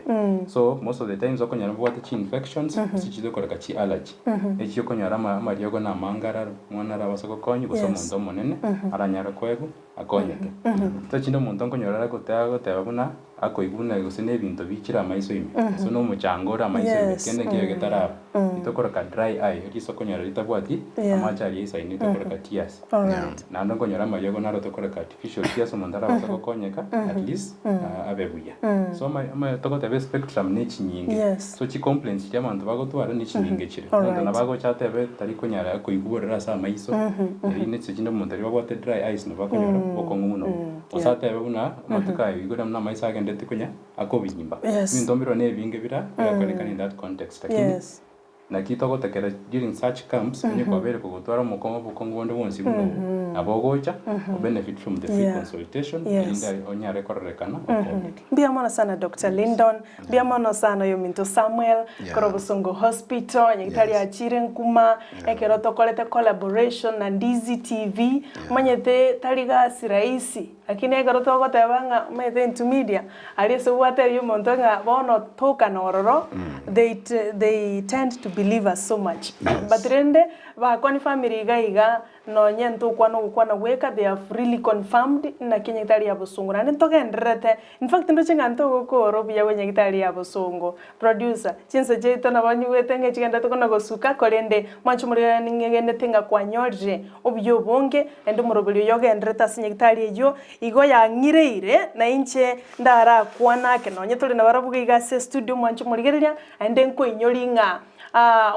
[SPEAKER 3] So most of the times okonyora mbabwate chi infections, gose chigokoreka chi allergy. Echi okonyora ama amariogo na amange araro, omwana arabase gokonywa gose
[SPEAKER 1] Yes.
[SPEAKER 3] omonto omonene aranyare koegwa akonyeke. Chinsa chinde omonto nkonyora are gote agoteba buna akoigwa buna gose na ebinto bichire amaiso ime, gose na omochanga ore amaiso ime,
[SPEAKER 1] Yes.
[SPEAKER 3] kende nkeiyo getaraba. Ritokoroka dry eye, riso okonyora ritabwati
[SPEAKER 1] Yeah.
[SPEAKER 3] amache aria aisaine ritokoreka tears.
[SPEAKER 1] Alright.
[SPEAKER 3] Naende nkonyora amariogo naro tokoreka artificial tears omonto arabase gokonyeka at least abe buya. So ama ama togoteba espectrum ne chinyinge.
[SPEAKER 1] Yes.
[SPEAKER 3] So chicomplaints chiria abanto bagotwara ne chinyinge chire.
[SPEAKER 1] Alright.
[SPEAKER 3] Omonto nabo agocha atebe tari konyara koigwa ase amaiso, eri ne chinsa chinde omonto riria babwate dry eyes nabo bakonyora obokong'u buna obwo. Gose atebe buna amatuko aya oigure buna amaiso agendete konya akobimba.
[SPEAKER 1] Yes.
[SPEAKER 3] Ebinto mbirobio na ebinge bira birakorekana in that context lakini
[SPEAKER 1] Yes.
[SPEAKER 3] naki togotekera during such camps onye kwabeire kogotwara omokong'u obokong'u bonde bwonsi buna obwo, nabo ogocha obenefit from the free
[SPEAKER 1] Yeah.
[SPEAKER 3] consultation
[SPEAKER 1] Yes.
[SPEAKER 3] erinde onyare kororekana okong'eke.
[SPEAKER 1] Mbuya mono sana Doctor Lindon, mbuya mono sana oyominto Samuel,
[SPEAKER 2] Yeah.
[SPEAKER 1] korwa Bosongo Hospital, nyagetari
[SPEAKER 2] Yes.
[SPEAKER 1] achire nkuma, ekero tokorete collaboration na Ndizi TV, omanyete tari gasi rahisi, lakini ekero togoteba ng'a omanyete intwe media, aria ase gwatebia omonto ng'a bono toka nororo, they they tend to believe us so much.
[SPEAKER 2] Yes.
[SPEAKER 1] But rende, bakonfirmire iga iga, Nonye ntokwana ogokwana gweka, they have really confirmed naki enyagitari ya bosongo naende ntogendererete, in fact ndoche ng'a ntogokora obuya bwa enyagitari ya bosongo. Producer, chinsa chiaito nabo nyigwete ng'a echigendererete kona gosuka korende mwanche omorigereri ning'egenete ng'a kwanyorire obuya obonge naende omoroberi oyo ogendererete ase enyagitari eyio, igo yang'ireire na inche ndarakwane ake nonye tore nabarabwo iga ase estudio mwanche omorigereria, naende nkoinyori ng'a.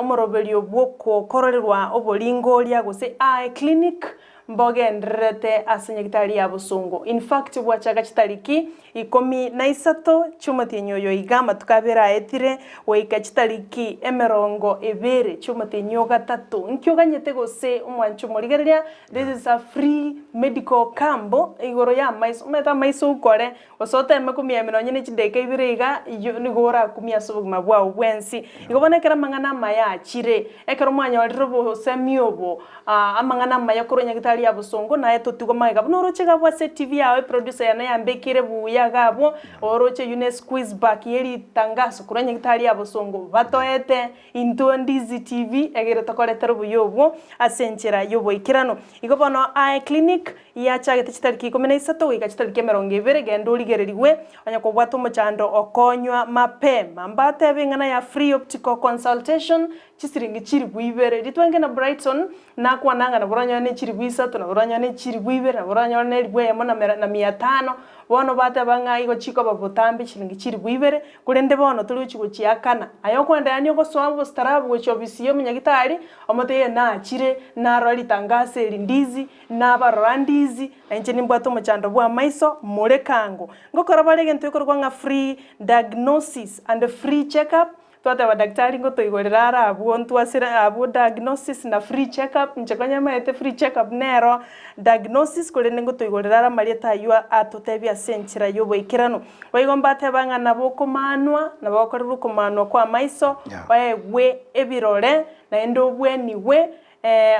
[SPEAKER 1] Omoroberio bw'okokorerwa oboringoria gose eye clinic mbogendererete ase nyagitari ya Bosongo. In fact bwachaka chitariki ikomi na isato chi'omotienyi oyo iga amatuko abere aetire goika chitariki emerongo ebere chi'omotienyi o gatato. Nki oganyete gose omwanche omorigereria? This is a free medical camp igoro y'amaiso. Omanyete amaiso okore Gose oteme komiamia nonye ne chidaeka ibere iga, eyio nigo orakumie ase obogima bwao bwensi. Igo bono ekero amang'ana amaya achire, ekero mwanyorire obosemi obo, amang'ana amaya korwa nyagitari ya bosongo, naye totigwa magega. Buna oroche iga abwo ase etibi yao, eproducer yane yambekire buya iga abwo, oroche eyio ne squeeze back ye ritangaso korwa nyagitari ya bosongo, batoete intwe Ndizi TV, egere tokoretera obuya obwo ase enchera y'oboikeranu. Igo bono aye clinic, Yachagete chitariki ikomi na isato goika chitariki emerongo ebere, genda origererigwe, onye kobwate omochando okonywa mapema. Mbatebe ing'ana ya free optical consultation, chisiringi chilifu ibere. Ritwange na Brighton, nakwana ng'a nabo oranyore ne chilifu isato, nabo oranyore ne chilifu ibere, nabo oranyore ne elifu eyemo na mera na mia tano. Bono bateba ng'a igo chikoba botambe chiringi chilifu ibere, korende bono tori gochi gochiakana. Aye okoenda yaani ogosoa obostaarabu gochia ofisi ya omonyagitari, omotebie nachire, narora ritangaso eri ndizi, Nabarora ndizi, na inche nimbwate omochando bw'amaiso, more kango. Ngokora bare egento gekorokwa ng'a free diagnosis and free check up, twateba daktari ngotoigorera are abwo ntwasire abwo diagnosis na free check up, inche konya maete free check up nero diagnosis korende ngotoigorera are amarieta aywo atotebie ase enchera y'oboikeranu. Boigo mbateba ng'a nabo okomanwa, nabo ogokorerwa okomanwa kwa amaiso, oegwe ebirore, naende obwenigwe,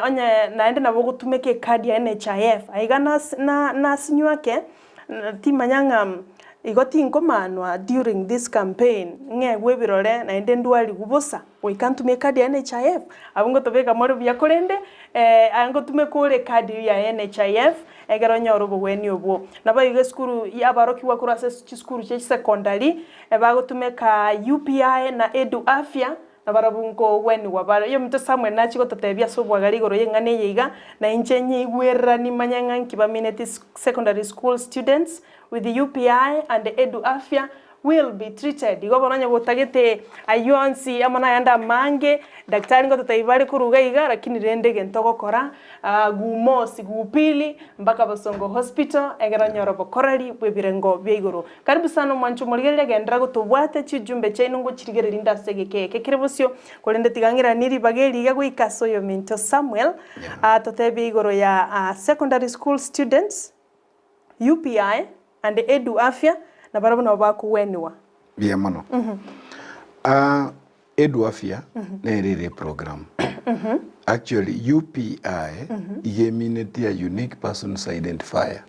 [SPEAKER 1] Onye naende nabo ogotumeka ecard ya NHIF, aiga nas na nasinywe ake, timanya ng'a igo tinkomanwa during this campaign, ng'egwe ebirore naende ndwarigwe bosa, goika ntumie ecard ya NHIF. Abwo ngotobeka more buya korende aye ngotumeka ore ecard eywo ya NHIF, ekero onyore obogweni obwo. Naboigo esukuru ya abarokigwa korwa ase chisukuru chia chisecondary, bagotumeka UPI na Edu Afya, Na barabwo nkogwenigwa bare. Oyominto Samuel nachie gototebia ase obwagare igoro y'eng'ana eye iga, na inche nyeigwereranie manye ng'a nki bamineti secondary school students with UPI and Edu Afya. will be treated. Igo bono onye gotagete ayio onsi amo nayande amange, daktari ngototebia bare korwa iga iga, lakini rende egento ogokora gumosi gupili mpaka Bosongo Hospital egere onyore obokoreri bw'ebirengo bia igoro. Karibu sana omwancho omorigereria genderera gotobwatia chiujumbe chiaino ngochirigereria inde ase egeka eke kere bosio, korende tiga ng'iranie ribaga eri iga goika ase oyominto Samuel atotebie igoro ya secondary school students, UPI and Edu Afya nabarabwo nabo bakogweniwa.
[SPEAKER 2] Mbuya mono. Ah, Edu Afya nere ere eprogram. Actually UPI iga eminetie a unique persons identifier.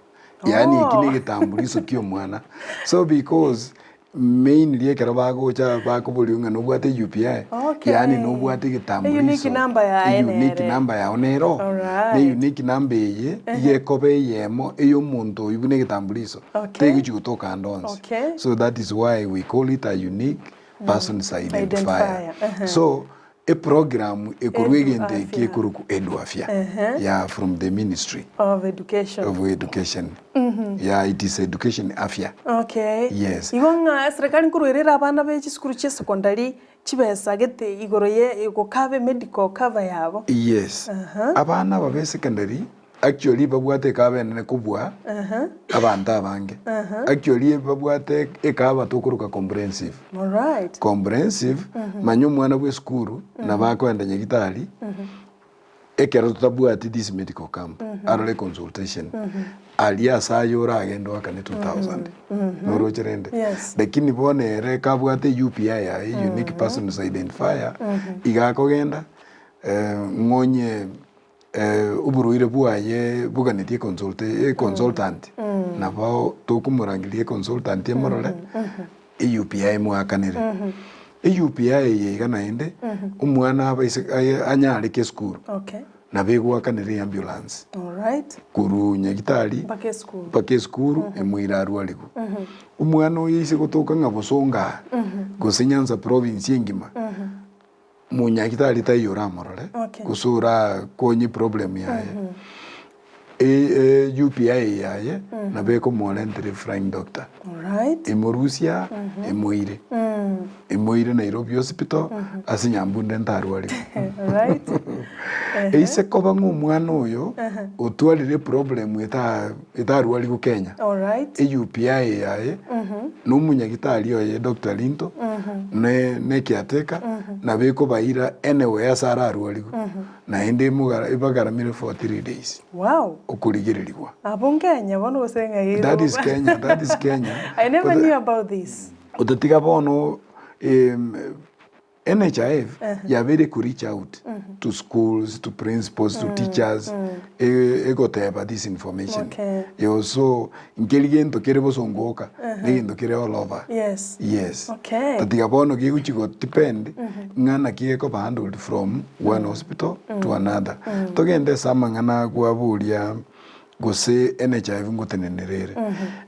[SPEAKER 2] Yaani eki
[SPEAKER 1] Oh.
[SPEAKER 2] na egetambuliso kia omwana. So because mainly ekero bagocha bakoboriwa ng'a nobwate UPI,
[SPEAKER 1] Okay.
[SPEAKER 2] yaani nobwate
[SPEAKER 1] A unique
[SPEAKER 2] egetambuliso,
[SPEAKER 1] number yaye
[SPEAKER 2] a unique
[SPEAKER 1] nere.
[SPEAKER 2] number yao nero. Na
[SPEAKER 1] Alright.
[SPEAKER 2] unique number eye, iga ekoba eyemo eya omonto oywo buna egetambuliso,
[SPEAKER 1] Okay.
[SPEAKER 2] tegochi gotoka ande onsi.
[SPEAKER 1] Okay.
[SPEAKER 2] So that is why we call it a unique persons identifier.
[SPEAKER 1] Identifier, ehe.
[SPEAKER 2] So eprogram ekorwa
[SPEAKER 1] Edu
[SPEAKER 2] egento eke
[SPEAKER 1] Afya.
[SPEAKER 2] ekorokwa Edu Afya,
[SPEAKER 1] Ehe.
[SPEAKER 2] yeah, from the ministry
[SPEAKER 1] Of education.
[SPEAKER 2] of education. Yeah, it is education afya.
[SPEAKER 1] Okay.
[SPEAKER 2] Yes.
[SPEAKER 1] Igo ng'a eserekari nkorwerera abana be chisukuru chia secondary chibesa gete igoro ye gokaba emedical cover yabo.
[SPEAKER 2] Yes.
[SPEAKER 1] Aha.
[SPEAKER 2] Abana aba be secondary actually babwate ekaba enene kobua
[SPEAKER 1] Aha.
[SPEAKER 2] abanto abange.
[SPEAKER 1] Aha.
[SPEAKER 2] Actually babwate ekaba tokoroka comprehensive.
[SPEAKER 1] Alright.
[SPEAKER 2] Comprehensive, manya omwana bwa esukuru nabo akoenda nyagitari, ekero totabwati this medical camp, arore consultation, aria ase aye oragende oakane 2000, noroche rende?
[SPEAKER 1] Yes.
[SPEAKER 2] Lakini bono ere kabwate UPI yaye, unique persons identifier, iga akogenda, ng'onye oborwaire bwaye boganetie econsulta econsultant, nabo tokomorangeria econsultant emorore, eUPI emoakanere. EUPI eye iga naende, omwana abaise aye anyareke esukuru,
[SPEAKER 1] Okay.
[SPEAKER 2] nabo egoakanera eambulance
[SPEAKER 1] Alright.
[SPEAKER 2] korwa nyagitari
[SPEAKER 1] Mpaka esukuru.
[SPEAKER 2] mpaka esukuru emoire arwarigwe. Omwana oyo aise gotoka ng'a Bosongo aa, gose Nyanza province engima, Monyagitari taiyo oramorore,
[SPEAKER 1] Okay.
[SPEAKER 2] gose orakonye problem yaye. E- e UPI yaye nabo ekomorentere flying doctor.
[SPEAKER 1] Alright.
[SPEAKER 2] Emorusia emoire. Emoire Nairobi hospital ase Nyambunde ntarwarigwe.
[SPEAKER 1] Alright.
[SPEAKER 2] Eise koba ng'a omwana oyo otwarire problem eta etarwarigwe Kenya.
[SPEAKER 1] Alright.
[SPEAKER 2] E UPI yaye na omonyagitari oye Doctor Linto ne ne caretaker nabo ekobaira anywhere ase ararwarigwe naende emogara ebagaramire for 3 days
[SPEAKER 1] Wow.
[SPEAKER 2] okorigererigwa.
[SPEAKER 1] Abwo Kenya bono gose ng'ai
[SPEAKER 2] That is Kenya, that is Kenya.
[SPEAKER 1] I never
[SPEAKER 2] But,
[SPEAKER 1] knew about this.
[SPEAKER 2] otatiga bono NHIF yabeire ku reach out to schools, to principals, to teachers egoteba this information.
[SPEAKER 1] Okay.
[SPEAKER 2] Yo so nkeri gento kere bosongo oka, negento kere all over.
[SPEAKER 1] Yes.
[SPEAKER 2] Yes.
[SPEAKER 1] Okay.
[SPEAKER 2] Tatiga bono gegochi go depend ng'a naki gekoba handled from one hospital to another. Togende ase amang'ana gwaboria gose NHIF ngotenenera ere.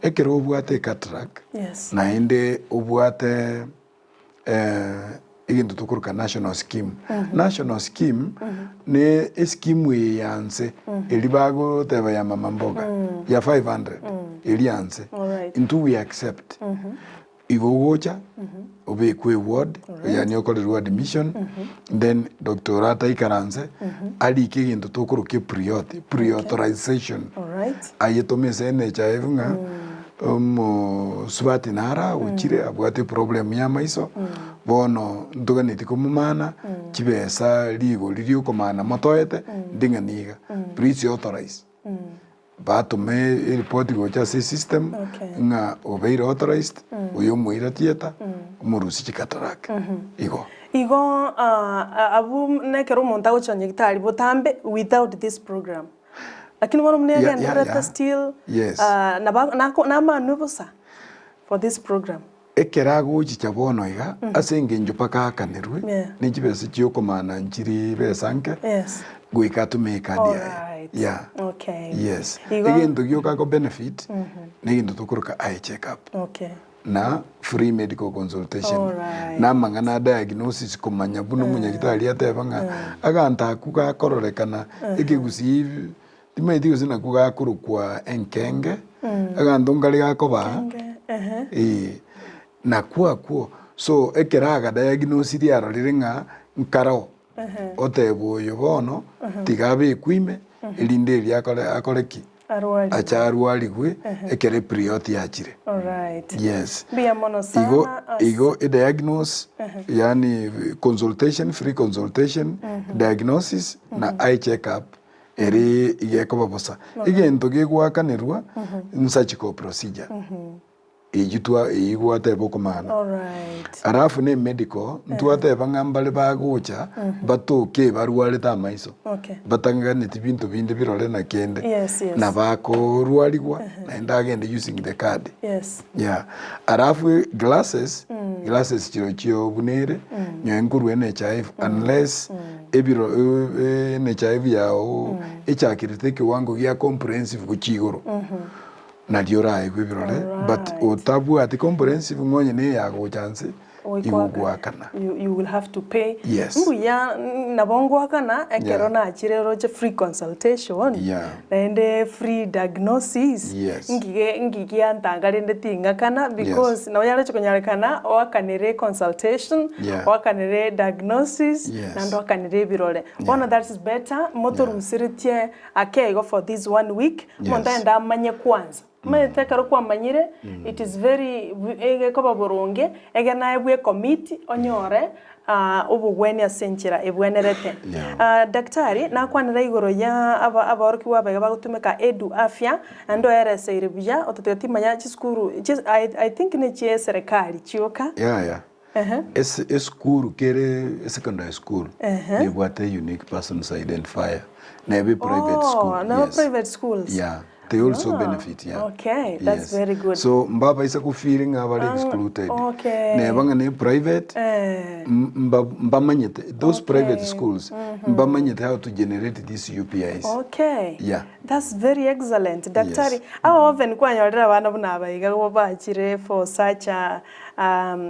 [SPEAKER 2] Ekero obwate cataract,
[SPEAKER 1] Yes.
[SPEAKER 2] naende obwate egento tokoroka national scheme. National scheme ne escheme eye ya nse eri bagoteba ya mama mboga ya 500 eri ya nse.
[SPEAKER 1] Alright.
[SPEAKER 2] Intwe we accept. Igo ogocha obekwe eward yaani okorerwe admission then doctor ora ataikaranse arike egento tokoroka epriority pre-authorization.
[SPEAKER 1] Alright.
[SPEAKER 2] Ayetome ase NHIF ng'a omosubati nara ochire abwate problem ya amaiso bono ntoganeti komomana chibesa rigori riokomana motoete ndi ng'a niga please authorize. Batome eripoti gocha ase esystem
[SPEAKER 1] Okay.
[SPEAKER 2] ng'a obeire authorized oyo omoira theatre omorusie chicataract igo.
[SPEAKER 1] Igo abwo nekero omonto agochia nyagitari botambe without this program. Lakini bono buna egendererete still
[SPEAKER 2] Yes.
[SPEAKER 1] naba nako namanwe bosa for this program.
[SPEAKER 2] Ekero agochicha bono iga ase engencho mpaka akanerwe
[SPEAKER 1] Yeah.
[SPEAKER 2] ne chibesa chiokomana nchiri besa nke
[SPEAKER 1] Yes.
[SPEAKER 2] goika atume ekadi yaye.
[SPEAKER 1] Alright.
[SPEAKER 2] Yeah.
[SPEAKER 1] Okay.
[SPEAKER 2] Yes.
[SPEAKER 1] Igo
[SPEAKER 2] Egento gioka ako benefit na egento tokoroka eye check up
[SPEAKER 1] Okay.
[SPEAKER 2] na free medical consultation
[SPEAKER 1] Alright.
[SPEAKER 2] na amang'ana a diagnosis komanya buna omonyagitari ateba ng'a aganto akwo gakororekana ekegusii timaeti gose nakwo gakorokwa enkenge aganto nkare gakoba
[SPEAKER 1] Ehe.
[SPEAKER 2] eh. Nakwo akwo, so ekero agadiagnosiri arorire ng'a nkaroo, oteba oyo bono tiga abekwe ime, erinde erio akore akore ki?
[SPEAKER 1] Arwarigwe.
[SPEAKER 2] Ache arwarigwe ekero epriority yachire.
[SPEAKER 1] Alright.
[SPEAKER 2] Yes.
[SPEAKER 1] Mbuya mono sana
[SPEAKER 2] Igo
[SPEAKER 1] ase-
[SPEAKER 2] igo ediagnose, yaani consultation, free consultation, diagnosis na eye check up ere iga ekoba bosa. Egento gegoakanerwa nsurgical procedure. Eyio twa eyio gwateba okomana.
[SPEAKER 1] Alright.
[SPEAKER 2] Alafu ne medical ntwateba ng'a mbare bagocha batoke barwarete amaiso
[SPEAKER 1] Okay.
[SPEAKER 2] batanganeti binto binde birore na kende
[SPEAKER 1] Yes, yes.
[SPEAKER 2] na bakorwarigwa naende agende using the card
[SPEAKER 1] Yes.
[SPEAKER 2] yeah. Alafu glasses glasses chirochio buna ere nyowe nkorwa NHIF unless ebiro NHIF yao echakirete ekewango gia comprehensive gochia igoro Nario oraegwe ebirore, but
[SPEAKER 1] Alright.
[SPEAKER 2] otabwati comprehensive ng'a onye neye yagocha nse, igo
[SPEAKER 1] Oikoakana.
[SPEAKER 2] ogoakana.
[SPEAKER 1] You, you will have to pay.
[SPEAKER 2] Yes.
[SPEAKER 1] Mbuya nabo ngoakana ekero
[SPEAKER 2] Yeah.
[SPEAKER 1] nachire roche free consultation
[SPEAKER 2] Yeah.
[SPEAKER 1] naende free diagnosis
[SPEAKER 2] Yes.
[SPEAKER 1] ngige ngigiantanga rende ting'akana because nabo yaroche konyarekana oakanere consultation
[SPEAKER 2] Yeah.
[SPEAKER 1] oakanere diagnosis
[SPEAKER 2] Yes.
[SPEAKER 1] naende oakanere ebirore. Bono that is better motoruseretie Ake igo for this one week, omonto
[SPEAKER 2] Yes.
[SPEAKER 1] aye ndamanye kwanza. Omanyete ekero kwamanyire, it is very egekoba boronge, egere naye bwe commit onyore obogwenia ase enchera ebwenerete.
[SPEAKER 2] Yeah.
[SPEAKER 1] Daktari, nakwanera igoro ya aba abaorokigwa abaiga bagotumeka Edu Afya, naende oereseire buya, ototebia timanya chisukuru chi I I think nechie eserekari chioka.
[SPEAKER 2] Yaya.
[SPEAKER 1] Ehe.
[SPEAKER 2] Ase esukuru kere esecondary school
[SPEAKER 1] Ehe.
[SPEAKER 2] nebwate unique persons identifier nebe private
[SPEAKER 1] Oh,
[SPEAKER 2] school
[SPEAKER 1] nabo
[SPEAKER 2] yes.
[SPEAKER 1] private schools.
[SPEAKER 2] yeah they also
[SPEAKER 1] Ah,
[SPEAKER 2] benefit yeah
[SPEAKER 1] okay, that's
[SPEAKER 2] yes.
[SPEAKER 1] very good.
[SPEAKER 2] so mbabaisa kufeel ng'a bare excluded
[SPEAKER 1] okay.
[SPEAKER 2] neba ng'a ne private
[SPEAKER 1] Eh.
[SPEAKER 2] mbamanyete those private
[SPEAKER 1] Okay.
[SPEAKER 2] schools mbamanyete how to generate these UPIs
[SPEAKER 1] Okay.
[SPEAKER 2] Yeah.
[SPEAKER 1] That's very excellent. Daktari,
[SPEAKER 2] Yes.
[SPEAKER 1] aba oven kwanyorire abana buna aba iga bachire for such a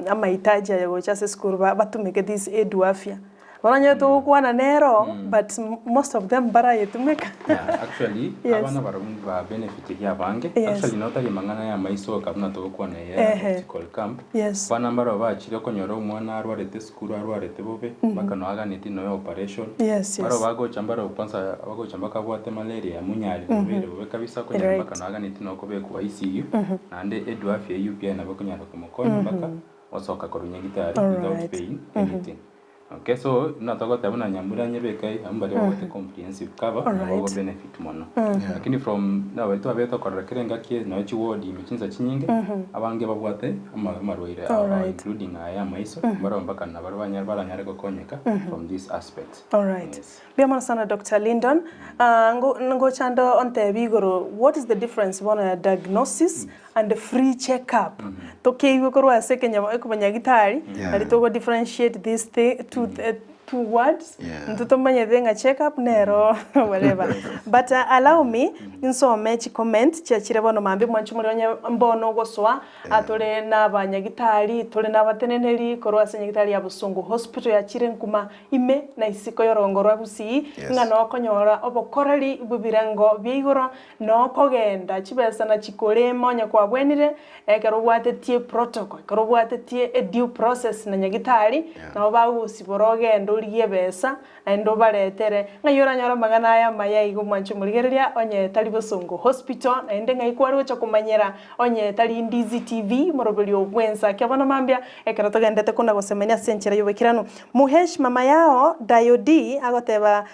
[SPEAKER 1] Amahitaji aya gocha ase esukuru batumeke this Edu Afya. Bono onye togokwana nero but most of them mbarayetumeka.
[SPEAKER 3] Yeah, actually
[SPEAKER 1] Yes.
[SPEAKER 3] abana barabwo ba benefit ria abange
[SPEAKER 1] Yes.
[SPEAKER 3] actually notari mang'ana ya maiso oka buna togokwana ya
[SPEAKER 1] Ehe.
[SPEAKER 3] optical camp
[SPEAKER 1] Yes.
[SPEAKER 3] abana mbaro bachire okonyora omwana arwarete esukuru arwarete bobe mpaka nonya aganeti nonya operation
[SPEAKER 1] Yes,
[SPEAKER 3] mbaro
[SPEAKER 1] yes.
[SPEAKER 3] bagocha mbaro kwanza bagocha mbakabwate malaria munyarire obeire bobe kabisa okonyora
[SPEAKER 1] Right.
[SPEAKER 3] mpaka nonya aganeti nonya kobekwa ICU Naende edua afya eyio pi nabo ekonyara komokonya mpaka osoka korwa nyagitari without
[SPEAKER 1] Alright.
[SPEAKER 3] paying anything. Okay, so buna togoteba buna nyambura nyebeke ai, abwo mbaria babwate comprehensive cover nabo
[SPEAKER 1] Alright.
[SPEAKER 3] bago benefit mono. Lakini from nabo twabete tokorora kera engaki nonya chiward ime chinsa chinyinge, abange babwate ama- amarwaire ao ao
[SPEAKER 1] Alright.
[SPEAKER 3] including aya amaiso, barabwo mpaka nabo banyare baranyare gokonyeka from this aspect.
[SPEAKER 1] Alright.
[SPEAKER 3] Yes.
[SPEAKER 1] Mbuya mono sana Doctor Lindon. Ah, ngo- ngocha ndo ontebi igoro what is the difference bono ya diagnosis and free check up. Tokeigwe korwa ase ekenya ekobanyagitari
[SPEAKER 2] Yeah.
[SPEAKER 1] nari togo differentiate this thing two, two words
[SPEAKER 2] Yeah.
[SPEAKER 1] intwe tomanyete ng'a check up nero whatever. But allow me nsome chicomment chiachire bono mambia mwanche more onye mbono ogosoa Tore nabanyagitari, tore nabateneneri korwa ase nyagitari ya Bosongo Hospital yachire nkuma ime na isiko y'orongo rwa Gusii,
[SPEAKER 2] Yes.
[SPEAKER 1] ng'a nokonyora obokoreri bw'ebirengo bia igoro, nokogenda chibesa na chikorema onye kwabwenire, ekero obwatetie protocol, ekero obwatetie e due process na nyagitari,
[SPEAKER 2] Yeah.
[SPEAKER 1] nabo bagogosibora ogende origie ebesa, naende obaretere. Ng'ai oranyore amang'ana aya amaya iga omwanche omorigereria, onye tari Bosongo Hospital, naende ng'ai kware gocha komanyera Onye tari Ndizi TV, moroberio bw'ensa kia bono mambia, ekero togendete kona gosemania ase enchera y'oboikeranu. Muhesh mama yao Dayo D agoteba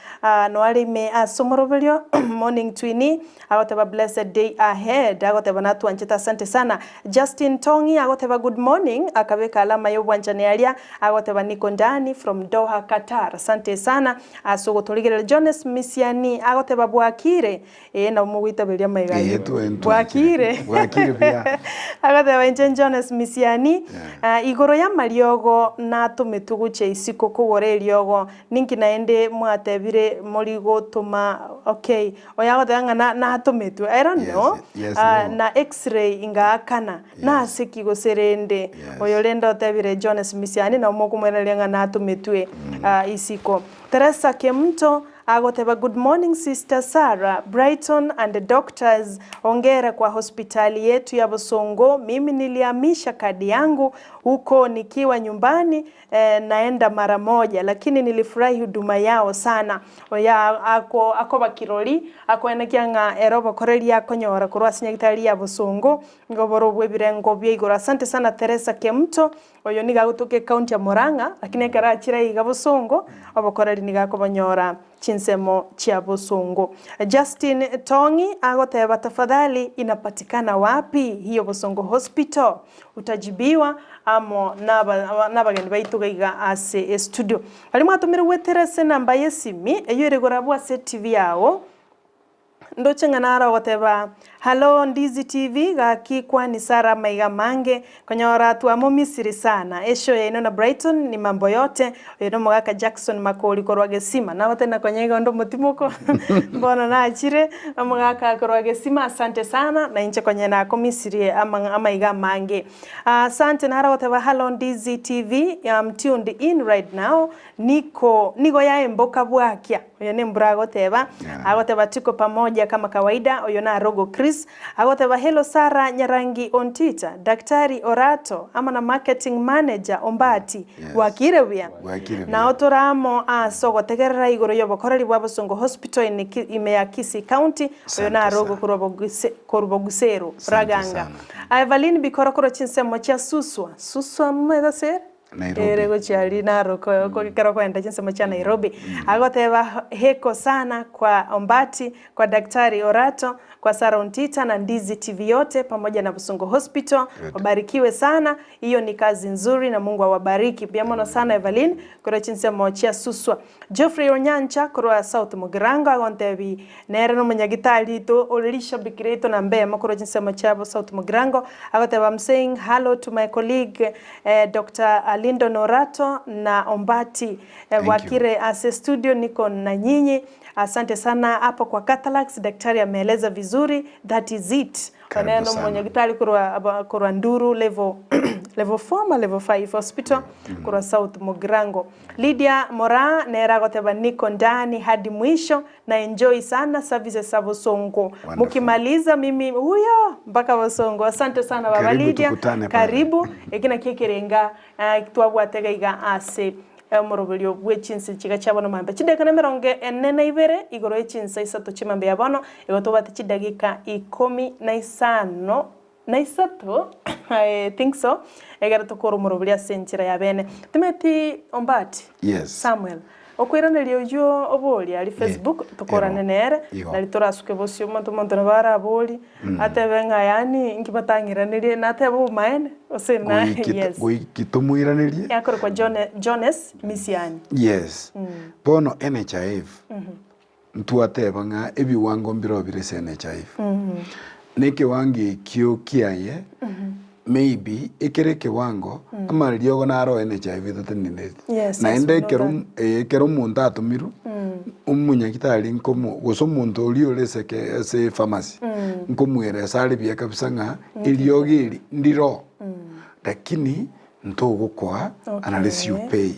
[SPEAKER 1] noare ime ase omoroberio Morning Twinnie agoteba blessed day ahead agoteba natwanchete asante sana. Justin Tong'i agoteba good morning akabeka alama y'obwanchani aria agoteba niko ndani from Doha Qatar asante sana ase ogotorigereria. Jones Misiani agoteba bwakire Ee, nabo mogoitaberia amaiga
[SPEAKER 2] Ee,
[SPEAKER 1] ayio.
[SPEAKER 2] twe-
[SPEAKER 1] Bwakire.
[SPEAKER 2] Bwakire buya.
[SPEAKER 1] Agateba inche Jones Misiani,
[SPEAKER 2] Yeah.
[SPEAKER 1] ah, igoro y'amariogo natometwe gochia isiko kogora eriogo, ninki naende mwatebire mori gotoma okay, oyo agoteba ng'a na natometwe, I don't
[SPEAKER 2] Yes,
[SPEAKER 1] know,
[SPEAKER 2] yes,
[SPEAKER 1] ah,
[SPEAKER 2] no.
[SPEAKER 1] na x-ray ngaakana,
[SPEAKER 2] Yes.
[SPEAKER 1] nase ki gose rende,
[SPEAKER 2] Yes.
[SPEAKER 1] oyo rende otebire Jones Misiani nabo mokomoiraneria ng'a natometwe ah, isiko. Teresa Kemunto. Agoteba good morning sister Sarah, Brighton and the doctors, hongera kwa hospitali yetu ya Bosongo, mimi nilihamisha kadi yangu huko nikiwa nyumbani eh, naenda mara moja lakini nilifurahi huduma yao sana. Oyo ako akoba kirori akoenekia ng'a ere obokoreri akonyora korwa ase nyagitari ya Bosongo nigo bore obwebirengo bia igoro. Asante sana Teresa Kemuto. Oyo nigo agotoka ecounty ya Murang'a, lakini ekero achire aiga bosongo, obokoreri nigo akobonyora chinsemo chia bosongo. Justin Tong'i agoteba tafadhali inapatikana wapi hiyo Bosongo Hospital? Utajibiwa amo nabageni baito iga iga ase estudio. Baria mwatomire goetera ase enamba yesimi eyio ere korabwo ase etibi yao. Ndoche ng'a naro ogoteba, Hallo Ndizi TV, gaki kwani Sarah amaiga amange, konyora twamomisiri sana. Eshow yaino na Brighton ni mambo yote, oyo nomogaka Jackson Makori korwa Gesima. Nagoteba nakonya iga onde omotimoko, bono nachire, omogaka korwa Gesima asante sana, nainche konya nakomisirie amaiga amange. Asante naro ogoteba, Hallo Ndizi TV, I'm tuned in right now, Niko nigo yaemboka bwakia. Oyo nembura agoteba. Agoteba tuko pamoja kama kawaida. Oyo narogo Chris. Agoteba hello Sarah Nyarangi Ontita, Daktari Orato amo na marketing manager Ombati.
[SPEAKER 2] Yes.
[SPEAKER 1] Bwakire buya?
[SPEAKER 2] Bwakire buya.
[SPEAKER 1] Nao tore amo ase ogotegerera igoro y'obokoreri bwa Bosongo Hospital in Ki ime ya Kisii County. Oyo
[SPEAKER 2] Asante
[SPEAKER 1] narogo
[SPEAKER 2] sana.
[SPEAKER 1] korwa Boguse korwa Boguseru,
[SPEAKER 2] Asante
[SPEAKER 1] Raganga.
[SPEAKER 2] sana.
[SPEAKER 1] Evaline Bikoro korwa chinsemo chia Suswa. Suswa moetha ere?
[SPEAKER 2] Nairobi.
[SPEAKER 1] Ere gochia aria Narok ekero okoenda chinsemo chia Nairobi. Agoteba heko sana kwa Ombati, kwa Daktari Orato, kwa Sarah Ontita na Ndizi TV yote pamoja na Busungu Hospital.
[SPEAKER 2] Good.
[SPEAKER 1] Wabarikiwe sana, hiyo ni kazi nzuri na Mungu awabariki. Mbuya mono sana Evaline korwa chinsemo chia Suswa. Geoffrey Onyancha korwa South Mugirango agontebi nere nomonyagitari oito ore rishabiki riaito namba eyemo korwa chinsemo chia South Mugirango agoteba I'm saying hello to my colleague Doctor Lindon Orato na Ombati
[SPEAKER 2] Thank you.
[SPEAKER 1] Bwakire ase studio niko na nyinyi asante sana hapo kwa Cathalax daktari ameeleza vizuri that is it.
[SPEAKER 2] Karibu
[SPEAKER 1] One
[SPEAKER 2] sana.
[SPEAKER 1] nomonyagitari korwa korwa Nduru level level 4 ama level 5 hospital korwa South Mugirango. Lydia Moraa nere agoteba niko ndani hadi mwisho na enjoy sana services za Bosongo.
[SPEAKER 2] Wonderful.
[SPEAKER 1] Mukimaliza mimi huyo mpaka Bosongo. Asante sana baba
[SPEAKER 2] Karibu
[SPEAKER 1] Lydia.
[SPEAKER 2] tukutane pale.
[SPEAKER 1] Karibu eki nakio ekerenga twabwate iga iga ase omoroberio bwe chinse chiga chia bono mambia chidakika na emerongo ene na ibere igoro ye chinsa isato chimambia ya bono igo tobwate chidakika ikomi na isano na isato I think so ekero tokora omoroberio ase enchera ya bene. Timeti Ombati
[SPEAKER 2] Yes.
[SPEAKER 1] Samuel okoiraneria oyio oborie aria Facebook tokorane
[SPEAKER 2] Ero.
[SPEAKER 1] nere
[SPEAKER 2] Igo.
[SPEAKER 1] nari torasuke bosio omonto omonto nabo arabori atebe ng'a yaani inki batang'iranerie natebe obomaene gose na
[SPEAKER 2] Goiki
[SPEAKER 1] yes.
[SPEAKER 2] goiki tomoiranerie.
[SPEAKER 1] Yakorokwa Jone Jones Misiani.
[SPEAKER 2] Yes. Bono NHIF ntwateba ng'a ebiwango mbirobio bire ase NHIF. Na ekewango ekio kiaye maybe ekere ekewango amariogo naro NHIF etatenenereti.
[SPEAKER 1] Yes, yes,
[SPEAKER 2] Naende
[SPEAKER 1] we know
[SPEAKER 2] ekero
[SPEAKER 1] that.
[SPEAKER 2] eh, ekero omonto atomirwe omonyagitari nkomo gose omonto oria ore ase eke ase epharmacy nkomoeresa are buya kabisa ng'a eriogo eri ndiro lakini ntogokoa unless you pay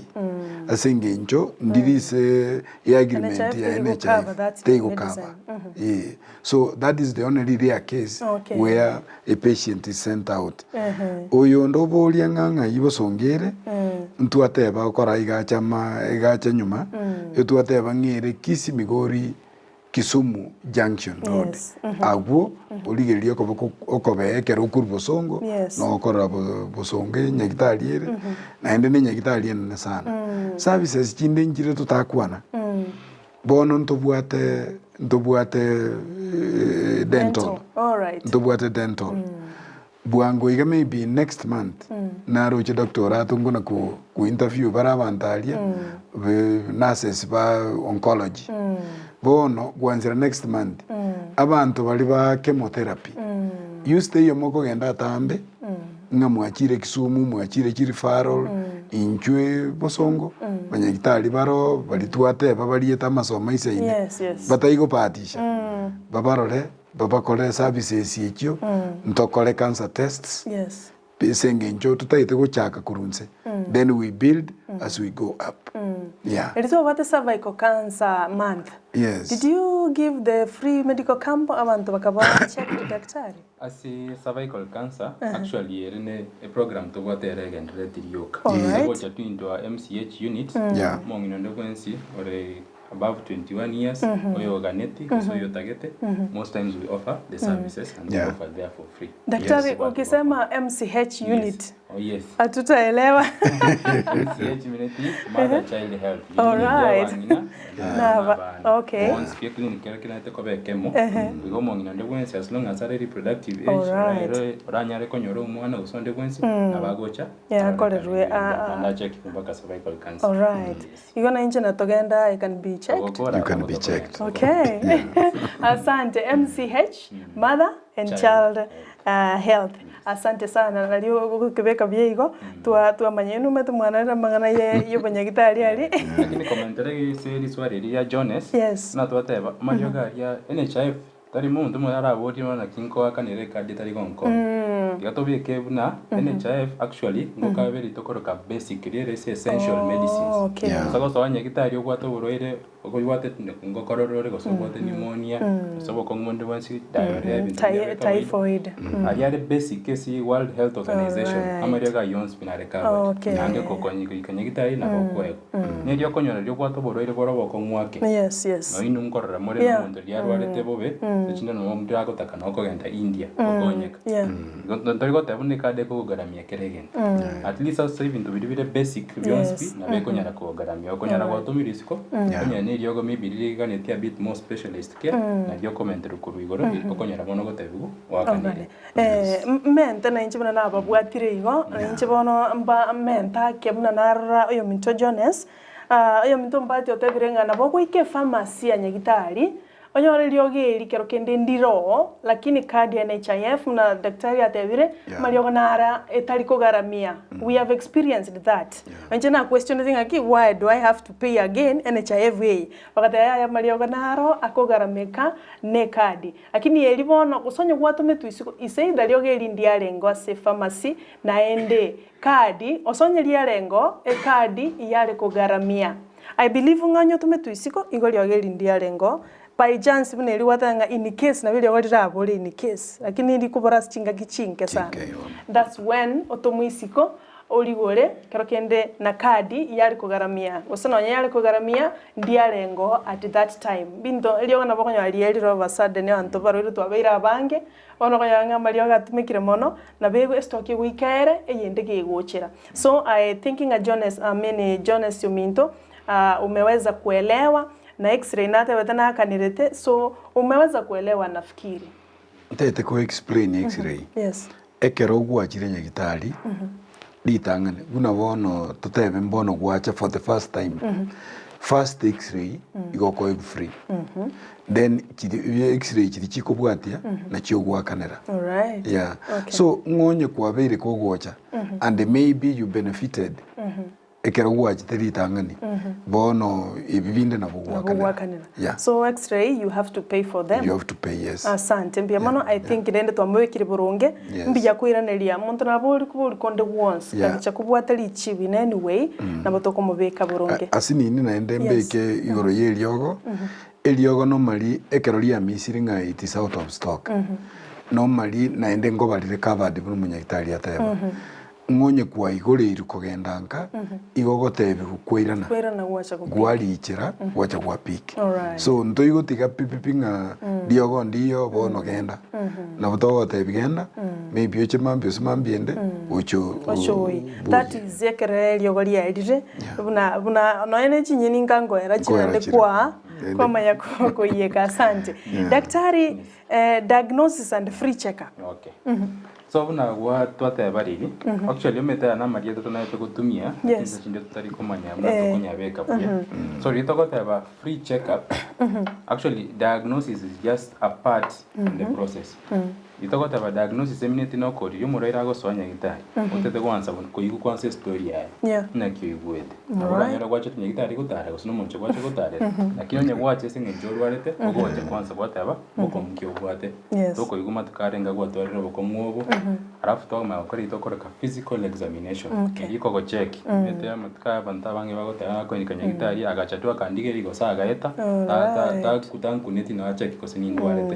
[SPEAKER 2] ase eng'encho ndiri ase eagreement
[SPEAKER 1] NHIF
[SPEAKER 2] ya
[SPEAKER 1] tegocover
[SPEAKER 2] NHIF
[SPEAKER 1] that
[SPEAKER 2] tegocover
[SPEAKER 1] medicine.
[SPEAKER 2] eh. So that is the only rare case
[SPEAKER 1] Okay.
[SPEAKER 2] where a patient is sent out. Oyonde oboria ng'a ng'ai bosongo ere, ntwateba gokora igacha ama igacha nyuma, etwateba ng'a ere Kisii Migori Kisumu Junction Road.
[SPEAKER 1] Yes.
[SPEAKER 2] Agwo origereria okoboko okobee ekero okorwa bosongo,
[SPEAKER 1] Yes.
[SPEAKER 2] nokorora bosongo enyagitari ere, naende ne enyagitari enene sana. Services chinde nchire totakwana, bono ntobwate ntobwate dental,
[SPEAKER 1] Alright.
[SPEAKER 2] ntobwate dental. Bwango iga maybe next month naroche Doctor Orato ngona ko ko interview bare abanto aria be nurses ba oncology. Bono gwanchera next month abanto baria ba chemotherapy you stay omo okogenda atambe ng'a mwachire Kisumu mwachire chi referral inchwe bosongo banyagitari baroo baria twateba bariete amasomo aisaine
[SPEAKER 1] Yes, yes.
[SPEAKER 2] bataigobahatisha babarore. Babakore services echio, ntokore cancer tests,
[SPEAKER 1] Yes.
[SPEAKER 2] Ase engencho totagete gochaka korwa inse, then we build as we go up. Yeah.
[SPEAKER 1] Eri twabwate cervical cancer month.
[SPEAKER 2] Yes.
[SPEAKER 1] Did you give the free medical camp abanto bakaba checked daktari?
[SPEAKER 3] Ase cervical cancer, actually ere ne eprogram tobwate ere egenderereti rioka.
[SPEAKER 1] Alright.
[SPEAKER 3] Gocha to into our MCH unit,
[SPEAKER 2] Yeah.
[SPEAKER 3] omong'ina onde bwensi ore above 21 years, oyoganeti gose oyotagete, most times we offer the services and we
[SPEAKER 2] Yeah.
[SPEAKER 3] offer there for free.
[SPEAKER 1] Daktari,
[SPEAKER 3] Yes.
[SPEAKER 1] ukisema MCH unit
[SPEAKER 3] Yes. Oh, yes.
[SPEAKER 1] hatutaelewa.
[SPEAKER 3] MCH unit mother child health.
[SPEAKER 1] All right. Naba- okay.
[SPEAKER 3] Once pia clinic kero kinate koba ekemo igo omong'ina onde bwensi as long as are reproductive age
[SPEAKER 1] All right.
[SPEAKER 3] ore- oranyare konyora omwana gose onde bwensi nabagocha
[SPEAKER 1] Yeah, akorerwe, ah, ah.
[SPEAKER 3] ndache mpaka cervical cancer.
[SPEAKER 1] Alright. Igo na inche natogenda I can be checked.
[SPEAKER 3] Ogokora,
[SPEAKER 2] You can be
[SPEAKER 3] ogokora.
[SPEAKER 2] checked.
[SPEAKER 1] Okay. Asante MCH Mother and Child,
[SPEAKER 3] Child
[SPEAKER 1] uh, Health. Asante sana nario gukibeka byeigo twa twamanya inume tumwanarira mang'ana ye yobonyagitari ari.
[SPEAKER 3] Lakini komentere ase riswali eri ria Jones,
[SPEAKER 1] Yes.
[SPEAKER 3] buna twateba amariogo aria NHIF tari monto omonto araborie bono naki nkoakanera ecard etari gonkonya. Tiga tobeke buna NHIF actually ngokaberi tokoroka basic riere ase essential medicines.
[SPEAKER 1] Okay.
[SPEAKER 2] Yeah.
[SPEAKER 3] Ase gosoa nyagitari obwate oborwaire obwate ngokorora ore gose obwate pneumonia gose obokong'u bonde bwensi diarrhea ebinto
[SPEAKER 1] Ty-
[SPEAKER 3] bia kawaida.
[SPEAKER 1] typhoid.
[SPEAKER 3] Aria are basic ase World Health Organization
[SPEAKER 1] Alright.
[SPEAKER 3] amariogo ayio onsi buna are covered.
[SPEAKER 1] Okay.
[SPEAKER 3] Naende gokonya goika nyagitari nabo okoegwa. Neri okonyora riria obwate oborwaire bore obokong'u ake.
[SPEAKER 1] Yes, yes.
[SPEAKER 3] Nonya inwe nkorora more
[SPEAKER 1] Yeah.
[SPEAKER 3] nomonto riria arwarete bobe, echinde nonya omonto agotaka nonya okogenda India gokonyeka.
[SPEAKER 1] Yeah.
[SPEAKER 3] Igo ntori goteba buna ecard ekogogaramia kera egento. At least ase ebinto biria bire basic bionsi pi,
[SPEAKER 1] Yes.
[SPEAKER 3] nabo ekonyara kogogaramia. Okonyara gwatomire isiko,
[SPEAKER 2] Yeah.
[SPEAKER 3] okonyora na eriogo maybe riria riganetie a bit more specialist care, nario okomenterwa korwa igoro, okonyora bono ogotebiwa oakanire.
[SPEAKER 1] Eh, mente na inche buna nababwatire igo, na inche bono mba mente ake buna narora oyominto Jones, ah, oyominto Mbati otebire ng'a nabo ogoika epharmacy ya Nyagitari, onyore eriogo eri kero kende ndire oo, lakini card ya NHIF buna daktari atebire,
[SPEAKER 2] Yeah.
[SPEAKER 1] amariogo nara etari kogaramia. We have experienced that. Inche na questionete ng'aki why do I have to pay again NHIF eye? Bagateba yaya amariogo naro akogarameka na ecard. Lakini eri bono gose onye gwatometwe isiko ise either riogo eri ndiarenge ase epharmacy naende card ose onye riarengo ecard iyare kogaramia. I believe ng'a onye otometwe isiko igo riogo eri ndiarengo by chance buna eri gwateba ng'a in case nabo eriogo rirabore in case lakini rikobora ase chingaki chinke sana.
[SPEAKER 2] Chinke igo.
[SPEAKER 1] That's when otomwe isiko origore kero kende na card yare kogaramia gose nonye yare kogaramia ndiarengo at that time. Binto eriogo nabo okonyora rierire all of a sudden abanto barwaire twabeire abange, bono okonyora ng'a amariogo atumekire mono, nabo ego estock egoika ere eyende gegochera. So I think ng'a Jones, I mean Jones ominto uh, umeweza kuelewa na x-ray natebete nakanerete so umeweza kuelewa nafikiri.
[SPEAKER 2] Ntagete ko explain x-ray.
[SPEAKER 1] Yes.
[SPEAKER 2] Ekero gwachire nyagitari, ritang'ani buna bono totebe mbono gwacha for the first time. First x-ray igo okoegwa free. Then chiri x-ray chiri chikobwatia nachio ogwakanera.
[SPEAKER 1] Alright.
[SPEAKER 2] Yeah.
[SPEAKER 1] Okay.
[SPEAKER 2] So ng'onye kwabeire kogocha and maybe you benefited ekero gwachete ritang'ani bono ebi binde nabo
[SPEAKER 1] Nabo
[SPEAKER 2] gwakanera.
[SPEAKER 1] gwakanera.
[SPEAKER 2] Yeah.
[SPEAKER 1] So x-ray you have to pay for them.
[SPEAKER 2] You have to pay yes.
[SPEAKER 1] Asante mbuya mono I think rende twamobekire boronge
[SPEAKER 2] Yes.
[SPEAKER 1] mbuya koiraneria monto nabo ori kobori konde gwonsi
[SPEAKER 2] Yeah.
[SPEAKER 1] kagicha kobwata richibu in any way nabo tokomobeka boronge.
[SPEAKER 2] Ase nini naende
[SPEAKER 1] Yes.
[SPEAKER 2] mbeke igoro ya eriogo, eriogo normally ekero riamisire ng'a it is out of stock, normally naende nkobarire covered buna omonyagitari ateba, ng'onye kwaigoreirwe kogenda nka, igo ogotebiwa kwairana,
[SPEAKER 1] Kwairana gwacha gopick.
[SPEAKER 2] gwarichera gwacha gwa pick.
[SPEAKER 1] Alright.
[SPEAKER 2] So ntoigotiga pi pi pi ng'a riogo ndiyo bono genda, nabo togotebi genda, maybe oche mambia gose mambia ende, oche
[SPEAKER 1] Ochoyi. That
[SPEAKER 2] oboyie.
[SPEAKER 1] is ekero eriogo riarire
[SPEAKER 2] Yeah.
[SPEAKER 1] buna buna nonya ne chinyeni nka nkoera
[SPEAKER 2] Nkoera
[SPEAKER 1] chirende
[SPEAKER 2] chire.
[SPEAKER 1] kwa
[SPEAKER 2] Ende.
[SPEAKER 1] kwamanya ko- koiyeka asante.
[SPEAKER 2] Yeah.
[SPEAKER 1] Daktari eh, diagnosis and free check up.
[SPEAKER 3] Okay. So buna gwa twateba riri, actually omete aya na amarieta tonaete gotumia,
[SPEAKER 1] Yes.
[SPEAKER 3] chinsa chinde totari komanya buna
[SPEAKER 1] Eh.
[SPEAKER 3] tokonyabeka buya. So riria togoteba free check up, actually diagnosis is just a part in the process. Itogoteba diagnosis emineti nokoriria omorwaire agosoa nyagitari, otete goansa koigwa kwansa estory yaye,
[SPEAKER 1] Yeah.
[SPEAKER 3] naki oigwete. Nabo oranyore gwachete nyagitari gotara gose nomonche gwacha gotarera, lakini onye gwacha ase eng'encho orwarete, ogocha kwansa gwateba bokong'u ki obwate,
[SPEAKER 1] Yes.
[SPEAKER 3] tokoigwa matuko arenge gwatwarire obokong'u obo, alafu twamanya gokora eyio tokoroka physical examination,
[SPEAKER 1] Okay.
[SPEAKER 3] eria ekogocheki, omanyete amatuko aya abanto abange bagoteba ng'a akoineka nyagitari agacha tu akandigeria gose agaeta, ta- ta-
[SPEAKER 1] Alright.
[SPEAKER 3] tankuneti nonya acheki gose nindwarete.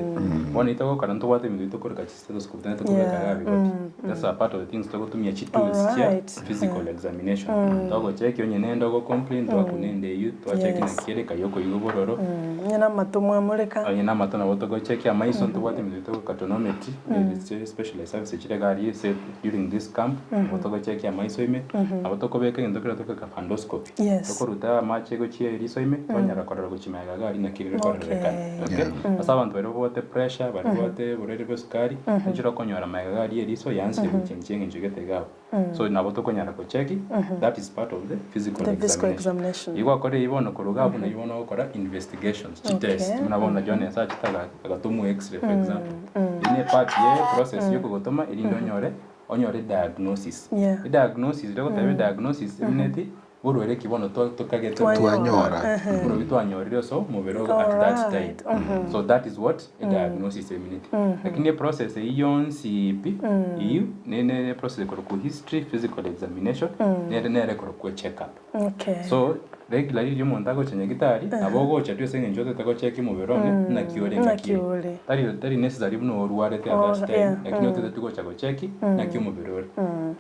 [SPEAKER 3] Bono eyio togokora ntobwate ebinto biria tokoroka chistethoscope naende tokobeka
[SPEAKER 1] Yeah.
[SPEAKER 3] iga bigoti. That's a part of the things togotumia chitools chia
[SPEAKER 1] Alright.
[SPEAKER 3] physical examination. Togocheki onye nende ogocomplain twakuna ende eyio, twacheki
[SPEAKER 1] Yes.
[SPEAKER 3] naki ere kai okoigwa bororo.
[SPEAKER 1] Onye na amato mwamoreka.
[SPEAKER 3] Onye na amato nabo togocheki amaiso ntobwate ebinto biria tokoroka tonometry, ase specialized services chire iga aria ase during this camp, nabo togocheki amaiso ime, nabo tokobeka egento keria tokoroka fundoscopy.
[SPEAKER 1] Yes.
[SPEAKER 3] Tokoruta amache gochia eriso ime, twanyara korora gochia magega iga aria naki rire kororekana.
[SPEAKER 1] Okay.
[SPEAKER 3] Okay? Ase abanto baria babwate pressure, baria babwate oborwaire bwa esukari, nchire okonyora magega iga aria eriso yansire gochenchia eng'encho gete iga abwo. So nabo tokonyara gocheki, that is part of the physical
[SPEAKER 1] The physical
[SPEAKER 3] examination.
[SPEAKER 1] examination.
[SPEAKER 3] Igo gwakora eyio bono korwa iga abwo nario bono ogokora investigations, chitest,
[SPEAKER 1] Okay.
[SPEAKER 3] buna bono John ase achete agatomwa x-ray for example. Eyio ne part ye process yokogotoma erinde onyore onyore diagnosis.
[SPEAKER 1] Yeah.
[SPEAKER 3] Ediagnosis riria ogoteba ediagnosis emineti borwaire ki bono tokagete
[SPEAKER 2] Twanyora.
[SPEAKER 3] Borwaire twanyorire ase omobere ogo at that time.
[SPEAKER 1] Alright.
[SPEAKER 3] So that is what ediagnosis emineti. Lakini eprocess eyio yonsi pi, eyio ne ne process ekorokwa history, physical examination, nere nere ekorokwa check up.
[SPEAKER 1] Okay.
[SPEAKER 3] So regularly riria omonto agocha nyagitari, nabo ogocha tu ase eng'encho otagete gocheki omobere one, naki ore
[SPEAKER 1] Naki
[SPEAKER 3] ngaki ere.
[SPEAKER 1] ore.
[SPEAKER 3] Tari tari necessary buna orwarete at
[SPEAKER 1] Oh,
[SPEAKER 3] that time,
[SPEAKER 1] yeah,
[SPEAKER 3] lakini otagete tu gocha gocheki, naki omobere ore.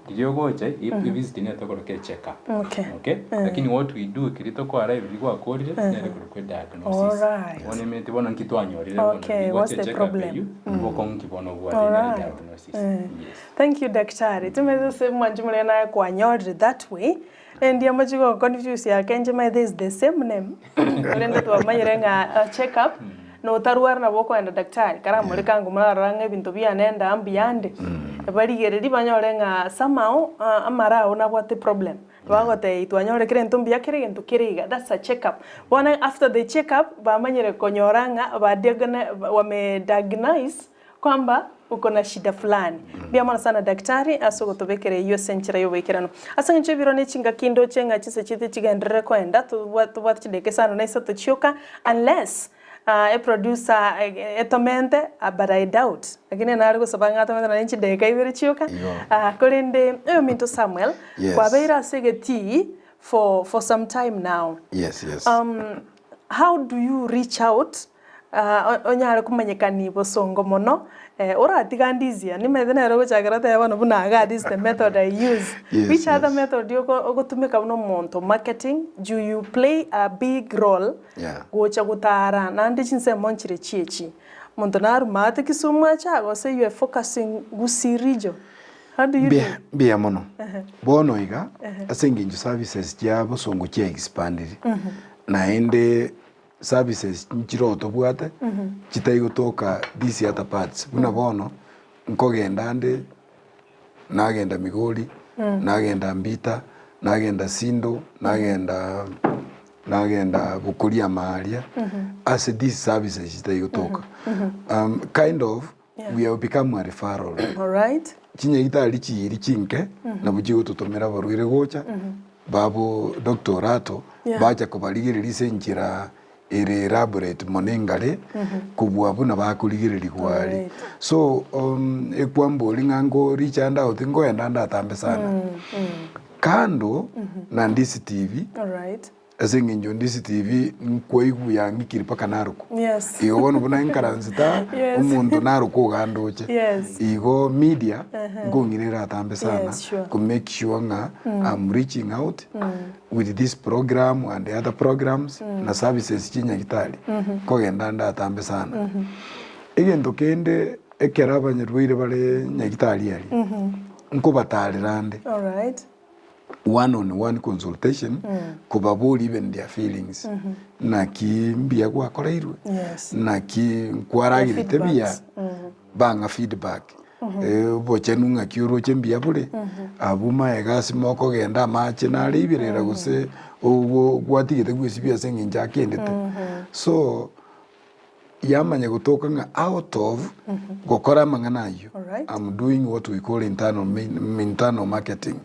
[SPEAKER 3] Riria ogocha, e visit nere tokoroka echeck up.
[SPEAKER 1] Okay.
[SPEAKER 3] Okay? Lakini what we do ekeri toko arrive riria gwakorire, nere ekorokwa ediagnosis.
[SPEAKER 1] Alright.
[SPEAKER 3] Bono emete bono nki twanyorire bono,
[SPEAKER 1] Okay,
[SPEAKER 3] riria
[SPEAKER 1] what's
[SPEAKER 3] gwacha
[SPEAKER 1] the
[SPEAKER 3] echeck up
[SPEAKER 1] problem?
[SPEAKER 3] eywo, bokong'u ki bono obwate nere
[SPEAKER 1] Alright.
[SPEAKER 3] diagnosis. Yes.
[SPEAKER 1] Thank you daktari. Timanyete ase mwanchi more naye kwanyorire that way. Endi amache go confuse yake inche maete is the same name korende twamanyire ng'a check up notarwara nabo okoenda daktari karamoreke ango morarora ng'a ebinto biane enda mbuyande barigereria banyore ng'a somehow amara ao nabwate problem bagotebia twanyore kera egento mbuya kera egento kere iga that's a check up. Bono after the check up bamanyire konyora ng'a ba wame diagnose Kwamba uko na shida fulani. Mbuya mono sana daktari ase ogotobekera eyio ase enchera y'oboikeranu. Ase eng'encho ebiro ne chingaki ndoche ng'a chinsa chiaito chigenderere koenda tobwate chidakika isano na isato chioka unless eproducer etomente but I doubt lakini nare gosaba ng'a atomente nonye chidakika ibere chioka korende oyominto Samuel
[SPEAKER 2] Yes.
[SPEAKER 1] kwabeire ase egetii for for some time now.
[SPEAKER 2] Yes, yes.
[SPEAKER 1] How do you reach out Onyare komanyekania bosongo mono, oratiga ndisia, nimanyete nere ogochakera otebe bono buna igaa this is the method I use.
[SPEAKER 2] Yes,
[SPEAKER 1] Which other
[SPEAKER 2] yes.
[SPEAKER 1] method ogotumeka buna omonto marketing, do you play a big role
[SPEAKER 2] Yeah.
[SPEAKER 1] gocha gotara naende chinsemo nchire chiechi. Omonto narumate Kisumu ache aa gose you are focusing Gusii region, how do you do?
[SPEAKER 2] Mbuya mbuya mono. Bono iga, ase eng'encho services chia bosongo chia expandire, naende services nchire tobwate chitai gotoka these other parts buna bono nkogenda ande nagenda Migori, nagenda Mbita, nagenda Sindo, nagenda nagenda Bokoria Amaria ase these services chitai gotoka kind of we have become a referral.
[SPEAKER 1] Alright.
[SPEAKER 2] Chinyagitari chiiri chinke nabo chigototomera abarwaire gocha babo Doctor Orato
[SPEAKER 1] Yeah.
[SPEAKER 2] bacha kobarigereria ase enchera ere elaborate mono engare kobua buna bakorigererigwa aria.
[SPEAKER 1] Alright.
[SPEAKER 2] So ekwambori ng'a nko reach ande out nkoenda ande atambe sana. Kando na Ndisi TV,
[SPEAKER 1] Alright.
[SPEAKER 2] Ase engencho ndisi TV nkwaigwa yang'ikire mpaka narokwa.
[SPEAKER 1] Yes.
[SPEAKER 2] Igo bono buna inkaranse ta
[SPEAKER 1] Yes.
[SPEAKER 2] omonto narokwa ogandoche.
[SPEAKER 1] Yes.
[SPEAKER 2] Igo media nkong'ina eratambe sana
[SPEAKER 1] Yes, sure.
[SPEAKER 2] ko make sure ng'a I'm reaching out with this program and the other programs na services chia nyagitari nkogenda ndatambe sana. Egento kende ekero abanyarwaire bare nyagitari aria nkobatarera nde.
[SPEAKER 1] Alright.
[SPEAKER 2] one on one consultation kobaboria even their feelings naki mbuya gwakoreirwe
[SPEAKER 1] Yes.
[SPEAKER 2] naki nkwaragerete buya
[SPEAKER 1] Feedbacks.
[SPEAKER 2] bang'a feedback obochenu ng'aki oroche mbuya bore abwo maega ase mokogenda amache nare ibirera gose obwo gwatigete gwesibia ase eng'encho akendete so. Yamanya gotoka ng'a out of gokora amang'ana ayio,
[SPEAKER 1] Alright.
[SPEAKER 2] I'm doing what we call internal main internal marketing.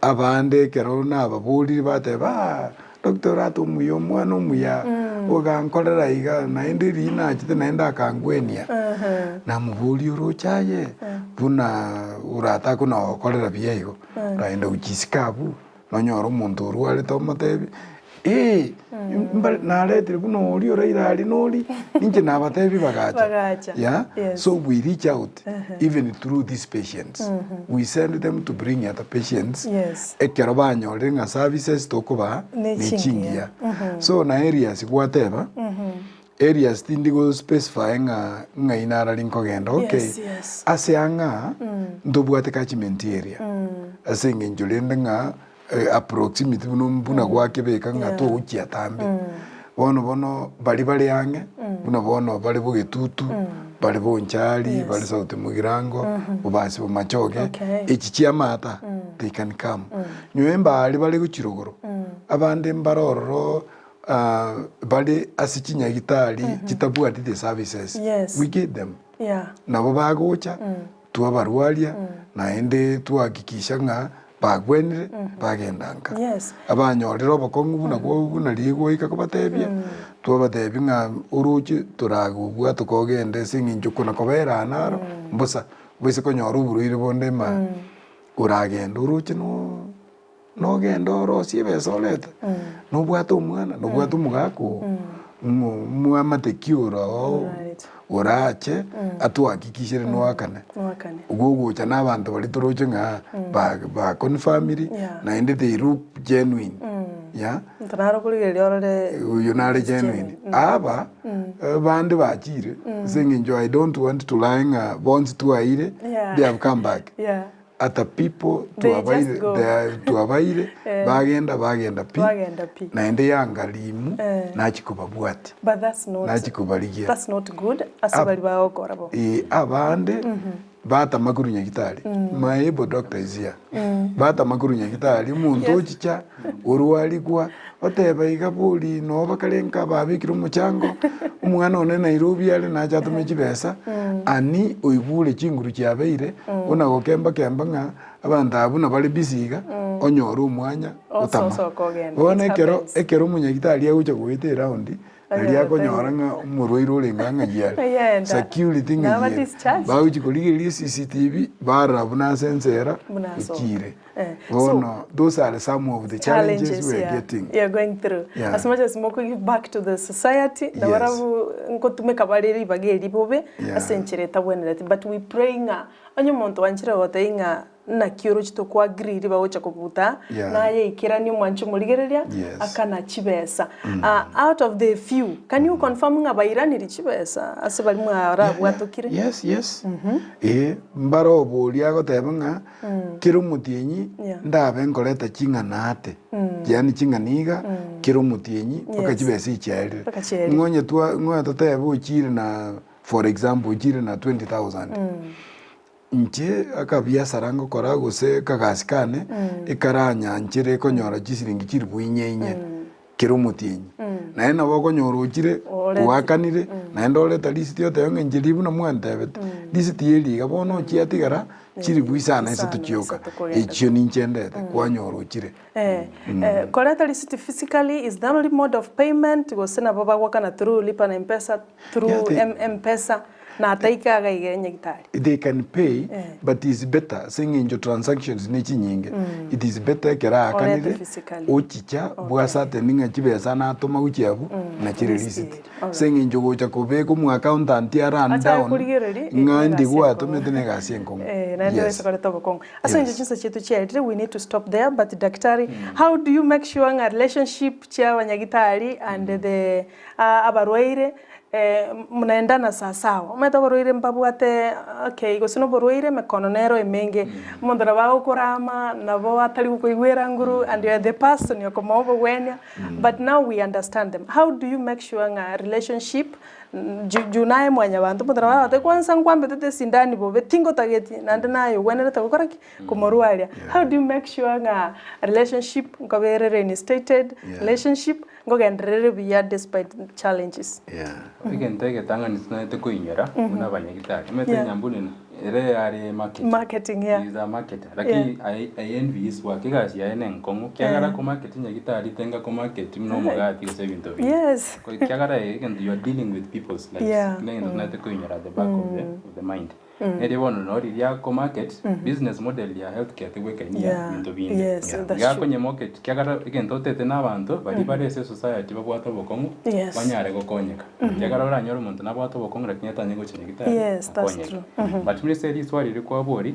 [SPEAKER 2] Abande ekero nababorire bateba aah doctor orate omuya omwana omuya, ogankorera iga naende riria nachete naende akangwenia. Namoboria oroche aye buna oratake nagokorera buya igo, oragenda gochia isiko abwo. Nonyore omonto orwarete omotebi, ee, mbare naretire buna oria oraire aria na oria, inche nabatebi bagacha.
[SPEAKER 1] Bagacha,
[SPEAKER 2] Yeah,
[SPEAKER 1] yes.
[SPEAKER 2] so we reach out even through these patients. We send them to bring other patients,
[SPEAKER 1] Yes.
[SPEAKER 2] ekero banyorire ng'a services tokobaa
[SPEAKER 1] Ne
[SPEAKER 2] ne
[SPEAKER 1] chingiya.
[SPEAKER 2] chingiya. So na areas gwateba, areas tindi go specify ng'a ng'ai narari nkogenda okay
[SPEAKER 1] Yes, yes.
[SPEAKER 2] ase ang'a ntobwate catchment area ase eng'encho rende ng'a eh, a proximity buna buna gwakebeka ng'a
[SPEAKER 1] Yeah.
[SPEAKER 2] togochia atambe. Bono bono baria bare ang'e buna bono bare bogetutu, bare bonchari,
[SPEAKER 1] Yes.
[SPEAKER 2] bare sauti mugirango, bobasi bomachoge,
[SPEAKER 1] Okay.
[SPEAKER 2] echi chiamata they can come. Nyowe mbare bare gochia rogoro, abande mbare ororo bare ase chinyagitari chitabwati the services,
[SPEAKER 1] Yes.
[SPEAKER 2] we give them.
[SPEAKER 1] Yeah.
[SPEAKER 2] Nabo bagocha, twabarwaria, naende twahakikisha ng'a bagwenire, bagenda nka.
[SPEAKER 1] Yes.
[SPEAKER 2] Abanyorire obokong'u buna bwo buna riria goika kobatebia, twabatebia ng'a oroche toragobua tokogenda ase eng'encho kona kobera aa naro, mbosa, obaise konyora oborwaire bonde ma, oragende oroche no. Nogende orosie ebesa orete, nobwate omwana, nobwate omogaka oo, ng'o mwamate ki ore oo
[SPEAKER 1] Right.
[SPEAKER 2] orache atohakikishere noakane.
[SPEAKER 1] Noakane.
[SPEAKER 2] Gogocha na abanto baria toroche ng'a ba baconfirmiri,
[SPEAKER 1] Yeah.
[SPEAKER 2] naende they look genuine, yeah.
[SPEAKER 1] Monto naro okorigereria orore
[SPEAKER 2] Oyo nare genuine. Aba, abande bachire, ase eng'encho I don't want to lie ng'a bonsi twaire,
[SPEAKER 1] Yeah.
[SPEAKER 2] they have come back.
[SPEAKER 1] Yeah.
[SPEAKER 2] Other people
[SPEAKER 1] They just
[SPEAKER 2] twabaire
[SPEAKER 1] go.
[SPEAKER 2] they are twabaire
[SPEAKER 1] Eh.
[SPEAKER 2] bagenda bagenda pi
[SPEAKER 1] Bagenda pi.
[SPEAKER 2] naende yanga rimu
[SPEAKER 1] Eh.
[SPEAKER 2] nachia kobabwatia
[SPEAKER 1] But that's not
[SPEAKER 2] nachia kobarigia
[SPEAKER 1] that's not good ase
[SPEAKER 2] Ab-
[SPEAKER 1] bari bagokora bo.
[SPEAKER 2] Eh, abande batama korwa nyagitari my able doctor is here batama korwa nyagitari omonto
[SPEAKER 1] Yes.
[SPEAKER 2] ochicha orwarigwa oteba iga bori noo bakare nka babekire omochango omwana one Nairobi are nache atome chibesa ani oigure chinguru chiabeire buna gokemba kemba ng'a abanto aba buna bare busy iga onyore omwanya
[SPEAKER 1] Oso
[SPEAKER 2] otama.
[SPEAKER 1] osoka ogenda.
[SPEAKER 2] Bono
[SPEAKER 1] It
[SPEAKER 2] ekero
[SPEAKER 1] happens.
[SPEAKER 2] ekero omonyagitari agocha goeta eraundi Nari akonyora ng'a omorwaire orenge ang'e ng'ai are,
[SPEAKER 1] Yenda.
[SPEAKER 2] security ng'ai
[SPEAKER 1] Naba
[SPEAKER 2] ere.
[SPEAKER 1] discharged.
[SPEAKER 2] Bagochi korigereria CCTV, barora buna ase ensera
[SPEAKER 1] Buna asoka.
[SPEAKER 2] echire.
[SPEAKER 1] Eh,
[SPEAKER 2] Bono those are some of the challenges
[SPEAKER 1] challenges
[SPEAKER 2] we are
[SPEAKER 1] yeah,
[SPEAKER 2] getting.
[SPEAKER 1] you're going through
[SPEAKER 2] Yeah.
[SPEAKER 1] as much as moko give back to the society na
[SPEAKER 2] Yes.
[SPEAKER 1] barabwo nkotumeka bare ribaga eri bobe
[SPEAKER 2] Yeah.
[SPEAKER 1] ase enchera etabwenereti but we pray ng'a onye omonto oanchire gotebia ng'a Naki oroche tokoagree bagocha kobuta,
[SPEAKER 2] Yeah.
[SPEAKER 1] naye ikerania omwanche omorigereria,
[SPEAKER 2] Yes.
[SPEAKER 1] akana chibesa. Ah, out of the few, can you confirm ng'a bairaniri chibesa ase baria mwarabwatokire?
[SPEAKER 2] Yes, yes. Eh, mbare oboria agoteba ng'a kera omotienyi
[SPEAKER 1] Yeah.
[SPEAKER 2] ndabe nkoreta ching'ana ate yaani ching'ana iga kera omotienyi mpaka
[SPEAKER 1] Yes.
[SPEAKER 2] chibesa echiaerire.
[SPEAKER 1] Mpaka chiaerire.
[SPEAKER 2] Ng'onye twa ng'onye totebe ochire na for example ochire na 20,000 Inche akabiasara ngokora gose akagasi kane, ekaranyanchere konyora chisiringi chilifu inye inye kera omotienyi. Naende nabo okonyora ochire
[SPEAKER 1] Orete.
[SPEAKER 2] oakanire, naende oreta risiti otebe ng'a inche riria buna mwantebete, risiti eri iga bono ochiatigara chilifu isano isato
[SPEAKER 1] Isano,
[SPEAKER 2] chioka,
[SPEAKER 1] isato kogenda.
[SPEAKER 2] echio ninche ndete, kwanyora ochire.
[SPEAKER 1] Eh, eh, koreta risiti physically is the only mode of payment gose nabo bagwakana through lipa na mpesa, through
[SPEAKER 2] Yeah, they-
[SPEAKER 1] M- mpesa. Nataike iga iga nyagitari.
[SPEAKER 2] They can pay
[SPEAKER 1] Eh.
[SPEAKER 2] but is better ase eng'encho transactions ne chinyinge it is better ekero
[SPEAKER 1] Orete
[SPEAKER 2] aakanire
[SPEAKER 1] physically.
[SPEAKER 2] ochicha bwasateni ng'a chibesa natoma gochia abwo nachire
[SPEAKER 1] Receipt.
[SPEAKER 2] receipt
[SPEAKER 1] Alright.
[SPEAKER 2] ase eng'encho gocha kobeka omo accountant a run
[SPEAKER 1] Achake
[SPEAKER 2] down
[SPEAKER 1] korigereria, eh,
[SPEAKER 2] ng'a ndi
[SPEAKER 1] negasi enkong'u.
[SPEAKER 2] gwatomete na egasi enkong'u
[SPEAKER 1] Eh, naende
[SPEAKER 2] Yes.
[SPEAKER 1] ase koreta obokong'u. Ase eng'encho
[SPEAKER 2] Yes.
[SPEAKER 1] chinsa chiaito chiaerire we need to stop there but daktari how do you make sure ng'a relationship chia abanyagitari and the abarwaire Mnaendana sawasawa. Omanyete abarwaire mbabwate okay gose na oborwaire emekono nero emenge, omonto nabo agokorama, nabo atari gokoigwera nguru and you are the person okomoa obogwenia, but now we understand them. How do you make sure ng'a relationship Juu naye mwanyabanto omonto nabo aragotebie kwansa nkwambetete esindani bobe tingotageti naende naye ogwenerete gokora ki? Komorwaria. How do you make sure ng'a relationship nkoba ere reinstated, relationship nkogenderere buya despite challenges?
[SPEAKER 3] Egento egetang'ani tinaete koinyora buna abanyagitari, omanyete Nyambuneno ere yare marketing.
[SPEAKER 1] Marketing, yeah.
[SPEAKER 3] He is a marketer lakini I, I envy his work, egasi yaye ne enkong'u kiagera ko market nyagitari tenga ko market buna omogati gose ebinto binde.
[SPEAKER 1] Yes.
[SPEAKER 3] Ko ekiagera egento you are dealing with people's lives,
[SPEAKER 1] Yeah.
[SPEAKER 3] ekio negento tinaete koinyora at the back of the, of the mind. Neri bono noo riria ako market, business model ya healthcare tebwekaini ya
[SPEAKER 1] Yeah.
[SPEAKER 3] binto binde.
[SPEAKER 1] Yes,
[SPEAKER 3] Yeah.
[SPEAKER 1] that's
[SPEAKER 3] Iga
[SPEAKER 1] true.
[SPEAKER 3] akonye market kiagera egento otete na abanto baria bare ase esociety babwate obokong'u,
[SPEAKER 1] Yes.
[SPEAKER 3] banyare gokonyeka. Ekiagera oranyore omonto nabwate obokong'u lakini atanye gocha nyagitari
[SPEAKER 1] Yes, that's
[SPEAKER 3] akonyeke.
[SPEAKER 1] true.
[SPEAKER 3] But buna ase riswali riria kwaboria,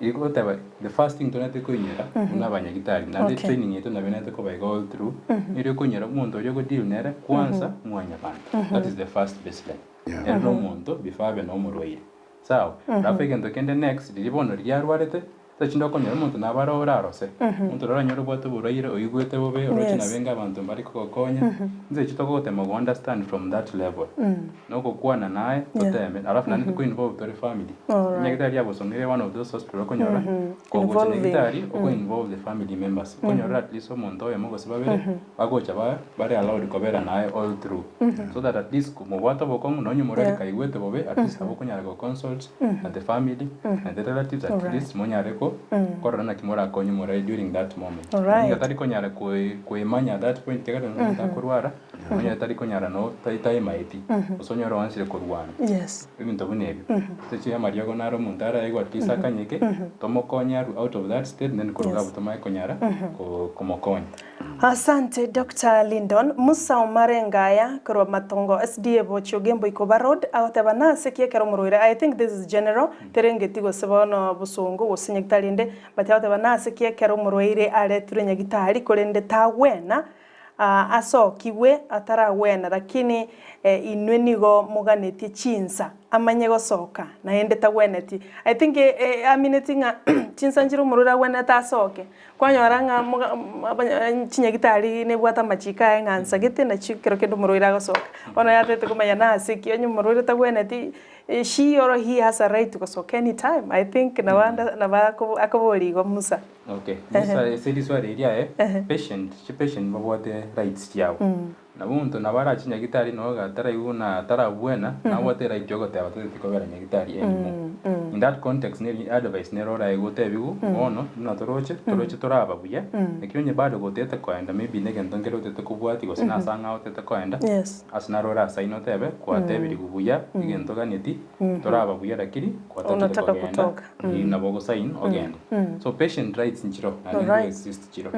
[SPEAKER 3] rigoteba the first thing tonaete koinyora buna abanyagitari naende
[SPEAKER 1] Okay.
[SPEAKER 3] training yaito nabo enaete koba iga all through, neri okoinyora omonto oria ogo deal nere kwanza mwanyabanto. That is the first baseline.
[SPEAKER 2] Yeah.
[SPEAKER 3] Ere na omonto before abe na omorwaire. Sawa? Alafu egento kende next, riria bono riria arwarete, ase chinde okonyora omonto nabo are orarose, omonto oranyore obwate oborwaire oigwete bobe, oroche
[SPEAKER 1] Yes.
[SPEAKER 3] nabenge abanto mbare kogokonya, inse echio togotema go understand from that level. Na ogokwana naye,
[SPEAKER 1] Yeah.
[SPEAKER 3] toteme, alafu naende toko involve tore family.
[SPEAKER 1] Alright.
[SPEAKER 3] Nyagitari ya bosongo ere one of those hospital okonyora, kogocha
[SPEAKER 1] Involving.
[SPEAKER 3] nyagitari, oko involve the family members. Okonyora at least omonto oyomo gose babere, bagocha ba bare allowed kobera naye all through. So that at least komobwate obokong'u nonye omorwaire
[SPEAKER 1] Yeah.
[SPEAKER 3] kaigwete bobe at least nabo okonyara go consult na the family na the relatives at
[SPEAKER 1] Alright.
[SPEAKER 3] least monyare ko korora naki morakonye omorwaire during that moment.
[SPEAKER 1] Alright.
[SPEAKER 3] Nigo tari konyara koe koemanya at that point ekiagera nonye omonto akorwara, onye tari konyara no tai taimaeti, gose onyore oansire korwana.
[SPEAKER 1] Yes.
[SPEAKER 3] Ebinto buna ebio. Ase chia amariogo naro omonto araegwe at least akanyeke, tomokonye arwe out of that state then korwa
[SPEAKER 1] Yes.
[SPEAKER 3] abwo tomanye konyara ko komokonya.
[SPEAKER 1] Asante Doctor Lindon. Musa Omare Ngaya korwa Matongo SDA Bochio Gembo Ikoba Road agoteba nase ki ekero omorwaire I think this is general terengeti gose bono bosongo gose nyagitari ende but agoteba nase ki ekero omorwaire aretirwe nyagitari korende tagwena asokigwe ataragwena lakini inwe nigo moganetie chinsa amanye gosoka naende tagweneti I think amineti ng'a chinsa nchire omorwaire agwenete asoke Kwanyora ng'a moga abanya chinyagitari nebwate amachiko aye ng'a nsagete nachi ekero kende omorwaire agosoka. Bono yatete komanya nase ki, onye omorwaire tagwenereti she or he has a right gosoka anytime, I think nabo ande nabo ako akoboria igo Musa.
[SPEAKER 3] Okay, Musa ase riswali eria aye, patient, chipatient mbabwate rights chiabo. Nabo omonto nabo arache nyagitari nonya iga ataraigwa buna atarabwena, nabwate eright ya ogoteba toteti kobera nyagitari anymore. In that context neri advice nere oraegwe otebigwe, bono buna toroche, toroche toraba buya, lakini onye bado gotete koenda maybe na egento nkere otete kobwatia gose na ase ang'ao otete koenda,
[SPEAKER 1] Yes.
[SPEAKER 3] ase naro orasaine otebe, kwatebirigwe buya, egento oganeti, toraba buya lakini kwatakire
[SPEAKER 1] Unataka
[SPEAKER 3] kogenda,
[SPEAKER 1] kutoka.
[SPEAKER 3] nabo ogosign ogende. So patient rights nchiroo, naende
[SPEAKER 1] Alright.
[SPEAKER 3] nigo exist chiroo.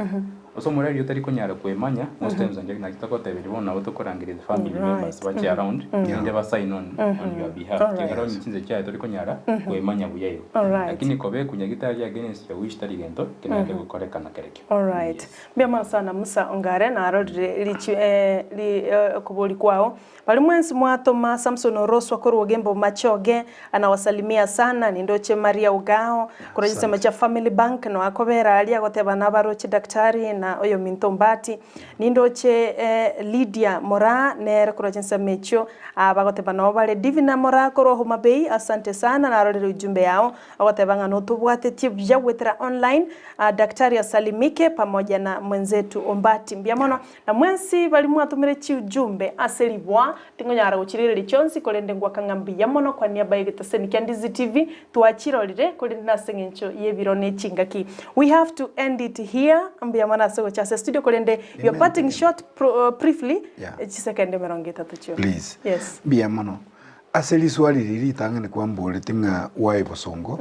[SPEAKER 3] Ase omoreri otari konyara kwemanya, most times inche naki togoteberia bono nabo tokorangeria the family members
[SPEAKER 1] Right.
[SPEAKER 3] bache around, rinde ba sign on on your behalf.
[SPEAKER 1] Alright.
[SPEAKER 3] Ekiagera onye chinse chiaye tori konyara kwemanya buya igo.
[SPEAKER 1] Alright.
[SPEAKER 3] Lakini kobekwa nyagitari against your wish tari gento kenaete gokorekana kerekio.
[SPEAKER 1] Alright.
[SPEAKER 3] Yes.
[SPEAKER 1] Mbuya mono sana Musa Ongare narorire richi eh, ri eh, okobori kwao. Baria mwensi mwatoma Samson Oroswa korwa Ogembo Machoge anawasalimia sana nindoche Maria Ogao korwa chisemo chia Family Bank noakobera aria agoteba nabaroche daktari na oyominto Ombati nindoche Lydia Moraa nere korwa chinsemo echio aa bagoteba nabo bare Divina Moraa korwa Homa Bay asante sana narorire ujumbe yao ogoteba ng'a notobwatetie buya goetera online daktari asalimike pamoja na mwenzetu Ombati mbuya mono Na mwensi baria mwatomire chiujumbe ase riboa, tingonyara gochirigereria chionsi, korende ngwaka ng'a mbuya mono kwa niaba y'egetaseni kia Ndizi TV, twachirorire, korende nase eng'encho y'ebiro ne chingaki. We have to end it here, mbuya mono ase ogocha ase studio, korende your
[SPEAKER 2] Amen.
[SPEAKER 1] parting shot pro, briefly,
[SPEAKER 2] Yeah.
[SPEAKER 1] chisekendi emerongo etato chioka.
[SPEAKER 2] Please.
[SPEAKER 1] Yes.
[SPEAKER 2] Mbuya mono. Ase riswali riria ritang'ani kwamboreti ng'a why Bosongo,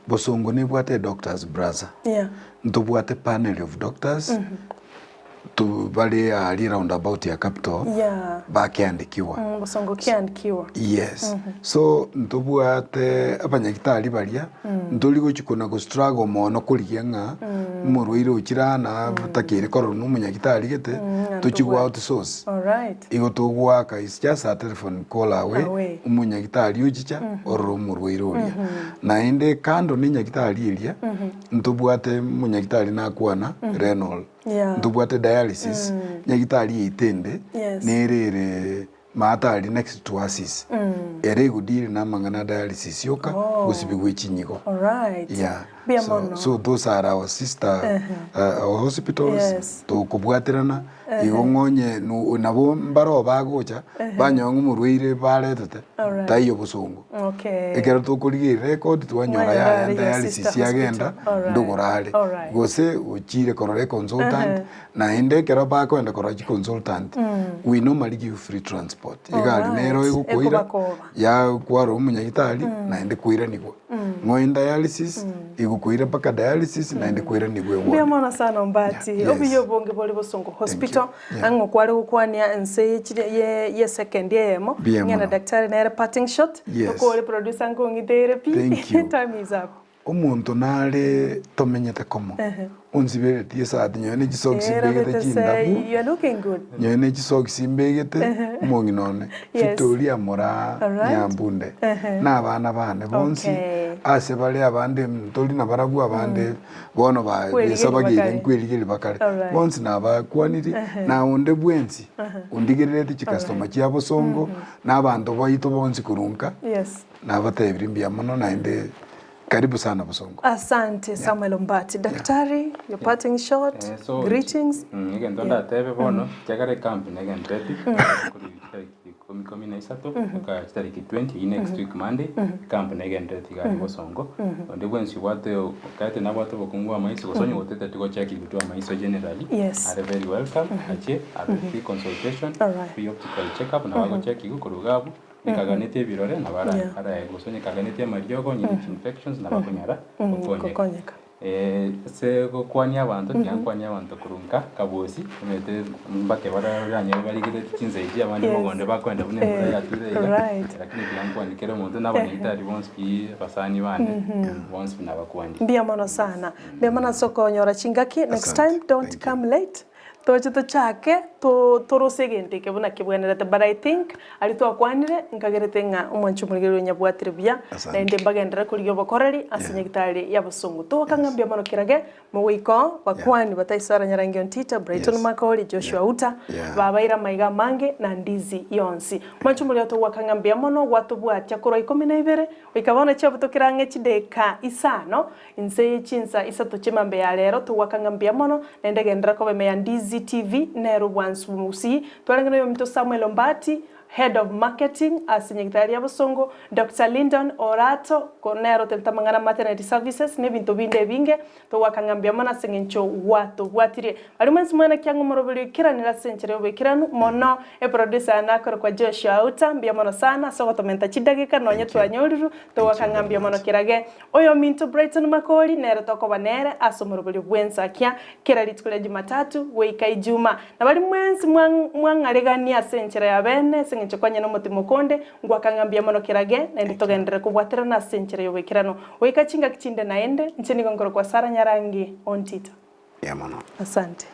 [SPEAKER 2] Bosongo nebwate edoctors brother.
[SPEAKER 1] Yeah.
[SPEAKER 2] Ntobwate panel of doctors, to bare aaria round about ya capital,
[SPEAKER 1] Yeah.
[SPEAKER 2] bakeandikiwa.
[SPEAKER 1] Bosongo kiandikiwa.
[SPEAKER 2] Yes. So ntobwate abanyagitari baria, ntori gochia kona go struggle mono korigia ng'a omorwaire ochire aa na takeire korora na omonyagitari gete, tochie go outsource.
[SPEAKER 1] Alright.
[SPEAKER 2] Igo togoaka is just a telephone call away,
[SPEAKER 1] Away.
[SPEAKER 2] omonyagitari ochicha orore omorwaire oria. Naende kando na enyagitari eria, ntobwate omonyagitari nakwana renal,
[SPEAKER 1] Yeah.
[SPEAKER 2] ntobwate dialysis, nyagitari yaito ende,
[SPEAKER 1] Yes.
[SPEAKER 2] nere ere. Maata aria next to Asis, ere egodeal na amang'ana a dialysis yoka,
[SPEAKER 1] Oh.
[SPEAKER 2] gosibigwa echinyigo.
[SPEAKER 1] Alright.
[SPEAKER 2] Yeah.
[SPEAKER 1] Mbuya
[SPEAKER 2] So,
[SPEAKER 1] mono.
[SPEAKER 2] so those are our sister uh, our hospitals
[SPEAKER 1] Yes.
[SPEAKER 2] tokobwaterana igo ng'onye nu- nabo mbaro bagocha banyora ng'a omorwaire baretete
[SPEAKER 1] Alright.
[SPEAKER 2] taiyo bosongo
[SPEAKER 1] Okay.
[SPEAKER 2] ekero tokorigia erecord twanyora
[SPEAKER 1] Mwanyora
[SPEAKER 2] yaya
[SPEAKER 1] are your
[SPEAKER 2] dialysis
[SPEAKER 1] sister
[SPEAKER 2] yagenda
[SPEAKER 1] hospital. Alright.
[SPEAKER 2] ndogorare
[SPEAKER 1] Alright.
[SPEAKER 2] gose ochire korora econsultant Naende ekero bakoenda korora chiconsultant, we normally give free transport. Egari nero
[SPEAKER 1] Alright,
[SPEAKER 2] egokoira
[SPEAKER 1] ekobakoba.
[SPEAKER 2] ya kwarora omonyagitari naende koiranigwa. Ng'oe dialysis, egokoira mpaka dialysis naende koiranigwa
[SPEAKER 1] Mbuya
[SPEAKER 2] eward.
[SPEAKER 1] mono sana Ombati.
[SPEAKER 2] Yeah, yes.
[SPEAKER 1] Obuya obonge bore Bosongo Hospital.
[SPEAKER 2] you. Yeah.
[SPEAKER 1] Ang'o kware gokwania ense ye chire ye ye second eyemo.
[SPEAKER 2] Mbuya
[SPEAKER 1] Ng'ina
[SPEAKER 2] mono.
[SPEAKER 1] daktari nere parting shot.
[SPEAKER 2] Yes.
[SPEAKER 1] Tokore producer nkong'iteire pi.
[SPEAKER 2] Thank you.
[SPEAKER 1] Time is up.
[SPEAKER 2] Omonto nare tomenyete komo, onsiberetie esati nyowe ne chisokisi
[SPEAKER 1] Eh,
[SPEAKER 2] mbegete
[SPEAKER 1] rabete se,
[SPEAKER 2] chindabu,
[SPEAKER 1] you are looking good.
[SPEAKER 2] nyowe ne chisokisi mbegete, omong'ina one,
[SPEAKER 1] Yes.
[SPEAKER 2] Victoria Moraa
[SPEAKER 1] Alright.
[SPEAKER 2] Nyambunde, na abana bane bonsi,
[SPEAKER 1] Okay.
[SPEAKER 2] ase bare abande ntori nabarabwo abande bono ba
[SPEAKER 1] Kwerigeria
[SPEAKER 2] besabageire
[SPEAKER 1] bakare.
[SPEAKER 2] nkwerigeria bakare,
[SPEAKER 1] Alright.
[SPEAKER 2] bonsi nabakwanirie, na onde bwensi ondigereretie chikastoma chia bosongo, na abanto baito bonsi korwa nka,
[SPEAKER 1] Yes.
[SPEAKER 2] nabatebirie mbuya mono naende Karibu sana Bosongo.
[SPEAKER 1] Asante Samuel Ombati. Daktari, your parting shot,
[SPEAKER 3] Eh, so,
[SPEAKER 1] greetings.
[SPEAKER 3] Egento ndatebe bono, ekiagera ecamp negendereti, korwa chitariki ikomi ikomi na isato, mpaka chitariki 20, eyio next week Monday, ecamp negendereti iga aria Bosongo. Onde bwensi obwate okaete nabwate obokong'u bwa amaiso, gose onye gotete gocheckiwa tu amaiso generally,
[SPEAKER 1] Yes.
[SPEAKER 3] are very welcome, achie abe free consultation,
[SPEAKER 1] Alright.
[SPEAKER 3] free optical check up, nabo agocheckiwa korwa iga abwo, Nekaganeti ebirore, nabo ara-
[SPEAKER 1] Yeah.
[SPEAKER 3] arae gose onye kaganeti amariogo, onye ne infections, nabo akonyara gokonyeka.
[SPEAKER 1] Gokonyeka.
[SPEAKER 3] Eh, ase gokwania abanto, tiga nkwanie abanto korwa nka kabosi, omanyete mbake baranyore barigereti chinsa echi, abande
[SPEAKER 1] Yes.
[SPEAKER 3] mogondo bakoenda buna embura
[SPEAKER 1] Eh,
[SPEAKER 3] yature iga,
[SPEAKER 1] right.
[SPEAKER 3] lakini tiga nkwanie kera omonto, na abanyagitari bonsi pi, abasani bande, bonsi pi nabakwanie.
[SPEAKER 1] Mbuya mono sana. Mbuya mono ase okonyora chingaki. Next
[SPEAKER 2] Asante.
[SPEAKER 1] time, don't
[SPEAKER 2] Thank you.
[SPEAKER 1] come late. Toche tochake to torose egento eke buna kebwenerete but I think aria twakwanire nkagerete ng'a omwanchi omorigereria onyabwatire buya
[SPEAKER 2] Asante.
[SPEAKER 1] naende mbagenderere korigia obokoreri ase
[SPEAKER 2] Yeah.
[SPEAKER 1] nyagitari y'abasongo. Togoka ng'a mbuya mono kerage mogoika oo bakwani bataisara Nyarangi Ontita, Brighton
[SPEAKER 2] Yes.
[SPEAKER 1] Makori, Joshua
[SPEAKER 2] Yeah.
[SPEAKER 1] Uta,
[SPEAKER 2] Yeah.
[SPEAKER 1] babaire amaiga amange na Ndizi yonsi. Omwanchi omorigereria togoaka ng'a mbuya mono gwatobwatia korwa ikomi na ibere goika bono chiabutokire ang'e chideka isano Inse ye chinsa isato chimambia ya rero togoaka ng'a mbuya mono, naende genderera koba ime ya Ndizi TV nero obwansu bw'omogusii. Twarenge noyominto Samuel Ombati, Head of Marketing ase Nyagitari ya Bosongo, Doctor Lindon Orato, ko nere oterete amang'ana Maternity Services na ebinto binde ebinge. Togoaka ng'a mbuya mono ase eng'encho gwatobwatirie. Baria mwensi mwene kiang'a omoroberi oikeranire ase enchera y'oboikeranu mono, eproducer yane akorokwa Joshua Auta, mbuya mono sana ase ogotomenta chidageka nonye
[SPEAKER 2] Thank you.
[SPEAKER 1] twanyorirwe, togoaka
[SPEAKER 2] Thank you
[SPEAKER 1] ng'a
[SPEAKER 2] very
[SPEAKER 1] mbuya mono
[SPEAKER 2] much.
[SPEAKER 1] kerage. Oyominto Brighton Makori nere tokoba nere ase omoroberio bw'ensakia kera rituko ria Jumatatu goika Ijuma. Na baria mwensi mwang'aregania ase enchera ya bene ase engencho kwanyene omotima okonde, ngwaka ng'a mbuya mono kerage, naende togenderere kobwaterana ase enchera y'oboikeranu goika chingaki chinde naende. Inche nigo nkorokwa Sarah Nyarangi Ontita.
[SPEAKER 2] Mbuya mono.
[SPEAKER 1] Asante.